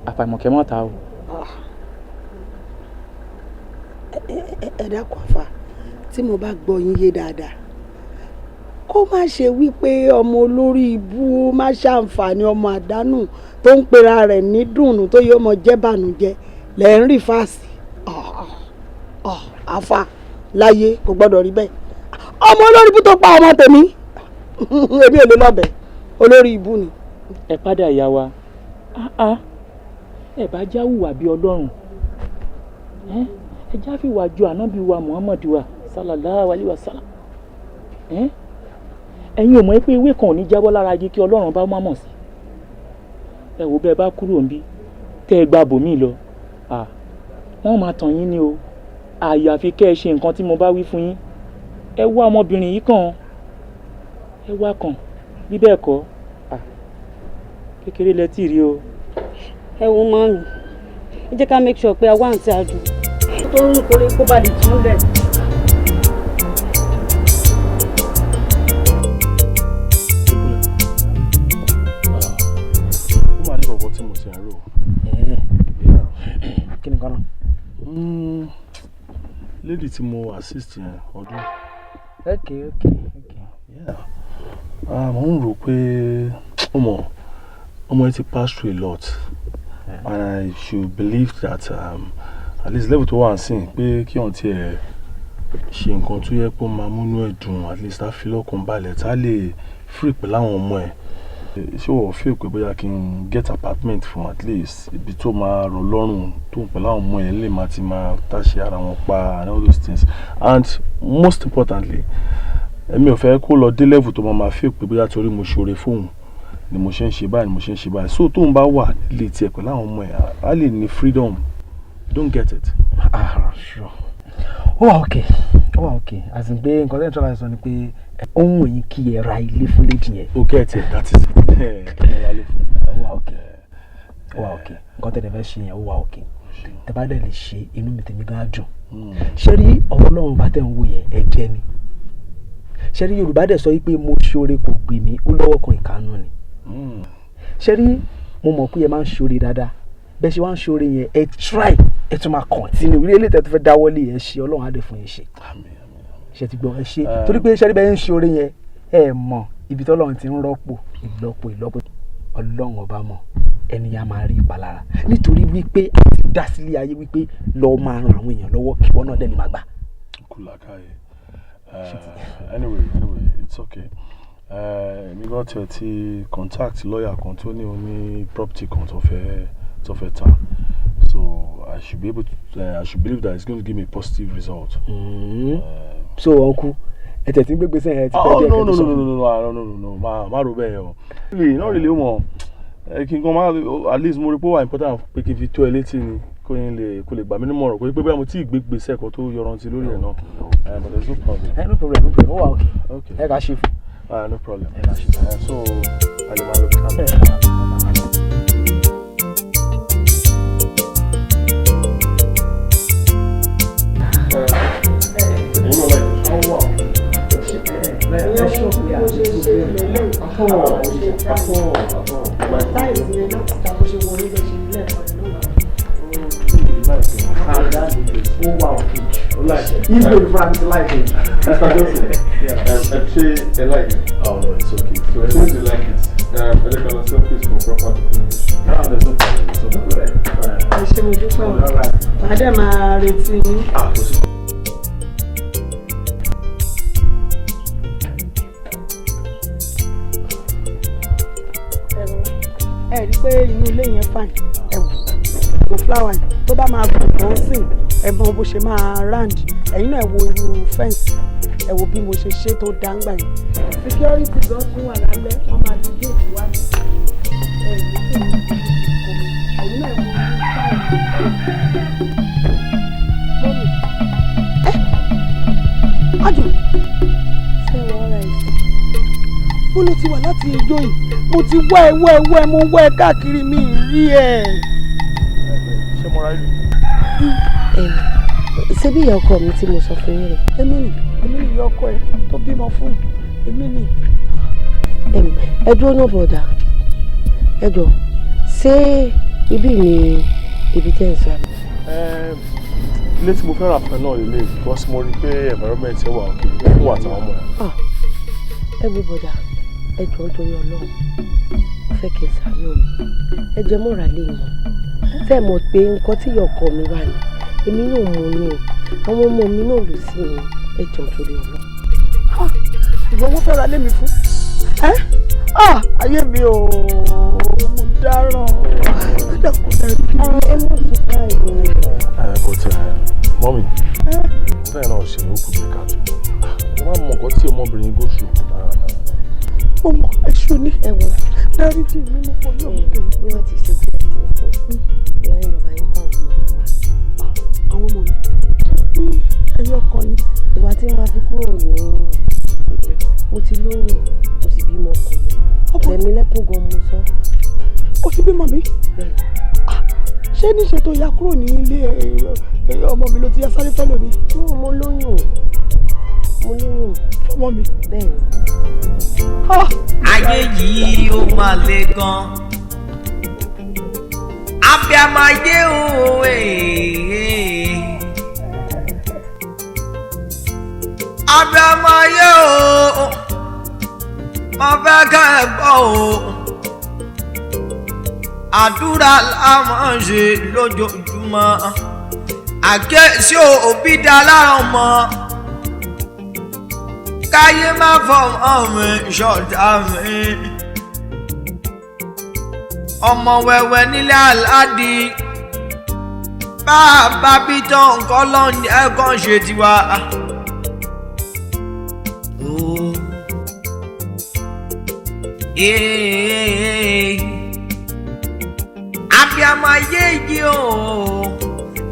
àfàìmọ̀ kẹ́ mọ́ ta o. Ẹ dákun àfà, tí mo bá gbọ́ yín yé dáadáa, kó má ṣe wípé ọmọ olórí ibú má ṣàǹfààní, ọmọ àdánù tó ń pera rẹ̀ ní dùnnú tó yẹ ọmọ jẹ́ bànújẹ́ lẹ́ ń rí fáàsì. Àfà, láyé, kò gbọ́dọ̀ rí bẹ́ẹ̀. Ọmọ olórí ibú tó pa ọmọ tèmi, èmi ò lè lọ́bẹ̀, olórí ibú ni. Ẹ padà ìyá wa, ẹ bá já hùwà bí Ọlọ́run, ẹ já fìwà ju ànábì wa Muhammadu wa sallallahu alayhi wa sallam. Ẹ̀yin ò mọ̀ pé ewé kan ò ní jábọ́ lára igi kí Ọlọ́run bá má mọ̀ sí. Ẹ wò, bẹ́ẹ̀ bá kúrò níbí tẹ́ ẹ gba bòmíì lọ, wọ́n máa tàn yín ní o. Àyàfi kẹ́ ẹ ṣe nǹkan tí mo bá wí fún yín. Ẹ wá ọmọbìnrin yìí kàn, ẹ wá kàn. Bí bẹ́ẹ̀ kọ́, kékeré lẹ tí rí o. Ẹ wo mummy, ẹ jẹ́ ká make sure pé a wá àǹtí Adùn tó ń kórè kó bá lè tún lẹ̀. Ó máa ní kọ̀ọ̀kan tí mo ti ń rò. Kí ni nǹkan náà? Lady tí mo assist yẹn ọdún. Okay. Yeah. Mo ń rò pé ó mọ̀ ọmọ yẹn ti pass through a lot, and I should believe that at least level tó wà ń sìn pé kí ọ̀n tiẹ̀ ṣe nǹkan tó yẹ kó máa múnú ẹ̀ dùn, at least á fi lọ́kàn balẹ̀, tá lè free pẹ̀lú àwọn ọmọ ẹ̀. Ṣé wọ́n feel pé bóyá kí n get apartment fún, at least ibi tó máa rọ̀ lọ́rùn tó ń pẹ̀lú àwọn ọmọ ẹ̀ lè máa ti máa táṣe ara wọn pa and all those things? And most importantly, èmi ò fẹ́ kó lọ dé level tó máa feel pé bóyá torí mo ṣoore fóun ni mo ṣe ń ṣe báyìí, ni mo ṣe ń ṣe báyìí. So tóun bá wà nílé tiẹ̀ pẹ̀lú àwọn ọmọ ẹ̀, á lè ní freedom. Don't get it. Ah, sure, ó wà okay, ó wà okay. As in pé nǹkan tẹ́ ń tọ́ra sọ ni pé ohun èyí kí ẹ ra ilé fún lady yẹn. O get it, that is it. Ó wà okay, ó wà okay. Nǹkan tẹ́ ẹ fẹ́ ṣe yẹn, ó wà okay. Tẹ́ bá dẹ̀ lè ṣe, inú mi tèmi gan á dùn. Ṣé rí ọ̀rọ̀ Ọlọ́run bá tẹ̀ ń wò yẹn, ẹ̀jẹ̀ ni. Ṣé rí Yorùbá dẹ̀ sọ wípé mo ṣoore kò gbè mí, ó lọ́wọ́ kan ìkànnù ni. Ṣé rí, mo mọ̀ pé ẹ máa ń ṣoore dáadáa. Bẹ́ẹ̀ ṣe wá ń ṣoore yẹn, ẹ try, ẹ tún máa continue rí eléyìí tẹ́ tó fẹ́ dáwọ́lé. Ẹ ṣe, Ọlọ́run á dẹ̀ fún yín ṣe. Ṣe ti gbọ́? Ẹ ṣe, torí pé ṣe rí bẹ́ẹ̀ ń ṣoore yẹn, ẹ mọ̀ ibi tọ́lọ́run ti ń rọ́pò ìlọ́po ìlọ́po. Ọlọ́run ọba mọ̀, ẹni yà máa rí ìpalára, nítorí wípé a ti dá sílé ayé wípé lọ́ọ́ máa ran àwọn èèyàn lọ́wọ́ kí wọ́n náà dẹ̀ lè máa gbà. Kú làákàyè. Anyway, it's okay. Èmi gan tiẹ̀ ti contact lawyer kan tó ní oní property kan tó fẹ́ ta, so I should believe that it's going to give me a positive result. So uncle, ẹ tẹ̀ tí ń gbégbé sẹ́yìn, ẹ ti pẹ́ díẹ̀. Oh, no, no, no, no, no, no, no, no, no, má ro bẹ́ẹ̀ o. Really, not really mọ̀ kí n kan má, at least mo rí pé ó wà important pé kí n fi tó ẹ létí ni, kó yín lè kó lè gbà mí nímọ̀ràn pé bóyá mo tí ì gbé gbèsè kan tó yọrantí lórí ẹ̀ náà, but there's no problem. No problem, no problem, ó wà okay. Ẹ ká ṣe fún. Ah, no problem. Ẹ ká ṣe fún. So a lè máa lọ bí ká lọ. Tiles yẹn láti ta bó ṣe wọlé lọ ṣe lẹ́ẹ̀kan náà. Ó wà okay. Even if I'm like it. Mr. Johnson, ṣé ẹ like it? Oh no, it's okay. So as soon as you like it, ẹ jẹ́ ká lọ sí office for proper documentation. Ah, there's no problem. There's no problem. Ẹ ṣé, mo dúpẹ́ o. Màá dẹ̀ máa retí yín. Ah, kò sí. Ẹ rí i pé inú ilé yẹn fine. Ẹ wò kò flower yìí tó bá máa gùn tán sìn, ẹ mọ bó ṣe máa round. Ẹ̀yin náà, ẹ wo irú fence, ẹ wo bí mo ṣe ṣe tó dáńgbà yìí. Security gan tún wà lálẹ́, wọ́n máa ti gate wá sí ẹ rí i. Ẹ̀yin náà, ẹ wo irú style. Mummy ẹ Adùn, ṣé wọ́n rà ẹ̀ mo ló ti wà láti ẹjọ́ yìí? Mo ti wá ẹ, wá ẹ, wá ẹ, mo wá ẹ káàkiri, mi ì rí ẹ. Ṣé mo ra ìlú? Ṣé bí ìyá ọkọ mi tí mo sọ fún yín rè? Èmi ni, èmi ni ìyá ọkọ ẹ tó bímọ fún, èmi ni. Ẹ dúró náà, bọ̀dà, ẹ jọ, ṣé ibi ni ibi tẹ́ ń sọ àbí? Ilé tí mo fẹ́ rà fún ẹ náà lélẹ̀, because mo rí i pé environment ẹ wà okay fún wa àtàwọn ọmọ ẹ. Ah, ẹ wo bọ̀dà, ẹ jọ, nítorí Ọlọ́run, mo fẹ́ kí ẹ ṣàánú mi. Ẹ jẹ́ mọ́ra lé mọ́ fẹ́ mọ̀ pé nǹkan tí ìyá ọkọ mi wà ní, èmi náà mo ní o, àwọn ọmọ mi náà lò sí mi. Ẹ jọ, nítorí Ọlọ́run. Ìwọ wọn fẹ́ ra lé mi fún ẹ? Ah, ayé mi o, mo dáràn, ẹ dàkú ẹ. Ẹ mọ̀ tó báyìí. Ẹ but mummy, bẹ́ẹ̀ náà ṣe ó kù díẹ̀ káàtó. Ẹ má mọ nǹkan tí ọmọbìnrin go through. Mo mọ èṣù ni. Ẹ wò. Dáríjì mi, mo fọ náà. Bí wọ́n ti ṣe bí ẹ ti ń sìn, ìyá yín lọ́ba yín kọ́ àwọn ọmọ mi wá. Àwọn ọmọ mi ẹyọ kan ni. Ìgbà tí wọ́n fi kúrò ní ilé, mo ti lóyún, mo sì bímọ ọkùnrin. Rẹ̀mí lẹ́kún gan mo sọ. Ó ti bímọ mi? Ṣé níṣe tó ya kúrò ní ilé ọmọ mi ló ti ya sáré fẹ́ lómi? Mo lóyún. Mo lóyún. Fọmọ mi. Bẹ́ẹ̀ni. Ayé yìí ó máa le gan. Abiyamọ ayé o ee. Abiyamọ ayé o, mo fẹ́ ká ẹ gbọ́ o. Àdúrà la máa ń ṣe lójoojúmọ́. Àkẹ́sí òbí dá lára ọmọ. Káyé má fọmọ mi ṣọ̀tá mi. Ọmọ wẹ́wẹ́ nílé aládì. Bàbá bí tán nǹkan lọ́nà ẹ̀kan ṣe tiwa. Abiyamọ ayé yìí o,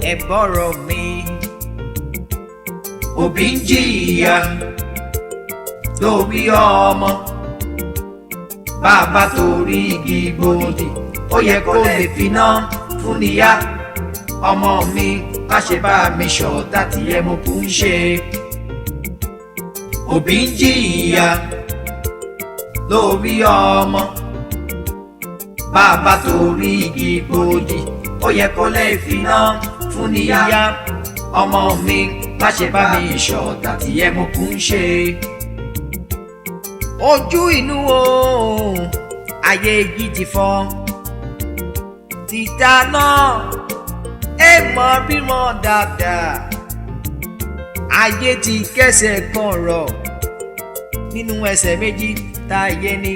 ẹ bọ̀rọ̀ mi. Òbí ń jìyà lórí ọmọ. Bàbá torí igi gbòdì, ó yẹ kó lè finá fún níyà. Ọmọ mi, má ṣe bá mi ṣọ̀tá tí ẹ mo kú ń ṣe. Òbí ń jìyà lórí ọmọ. Bàbá torí igi gbòdì, ó yẹ kó lè finá fún níyà. Ọmọ mi, má ṣe bá mi ṣọ̀tá tí ẹ mo kú ń ṣe. Ojú inú o, ayé yìí ti fọ́. Títa náà ẹ mọ bímọ dáadáa. Ayé ti kẹsẹ̀ kan rọ̀ nínú ẹsẹ̀ méjì táyé ní.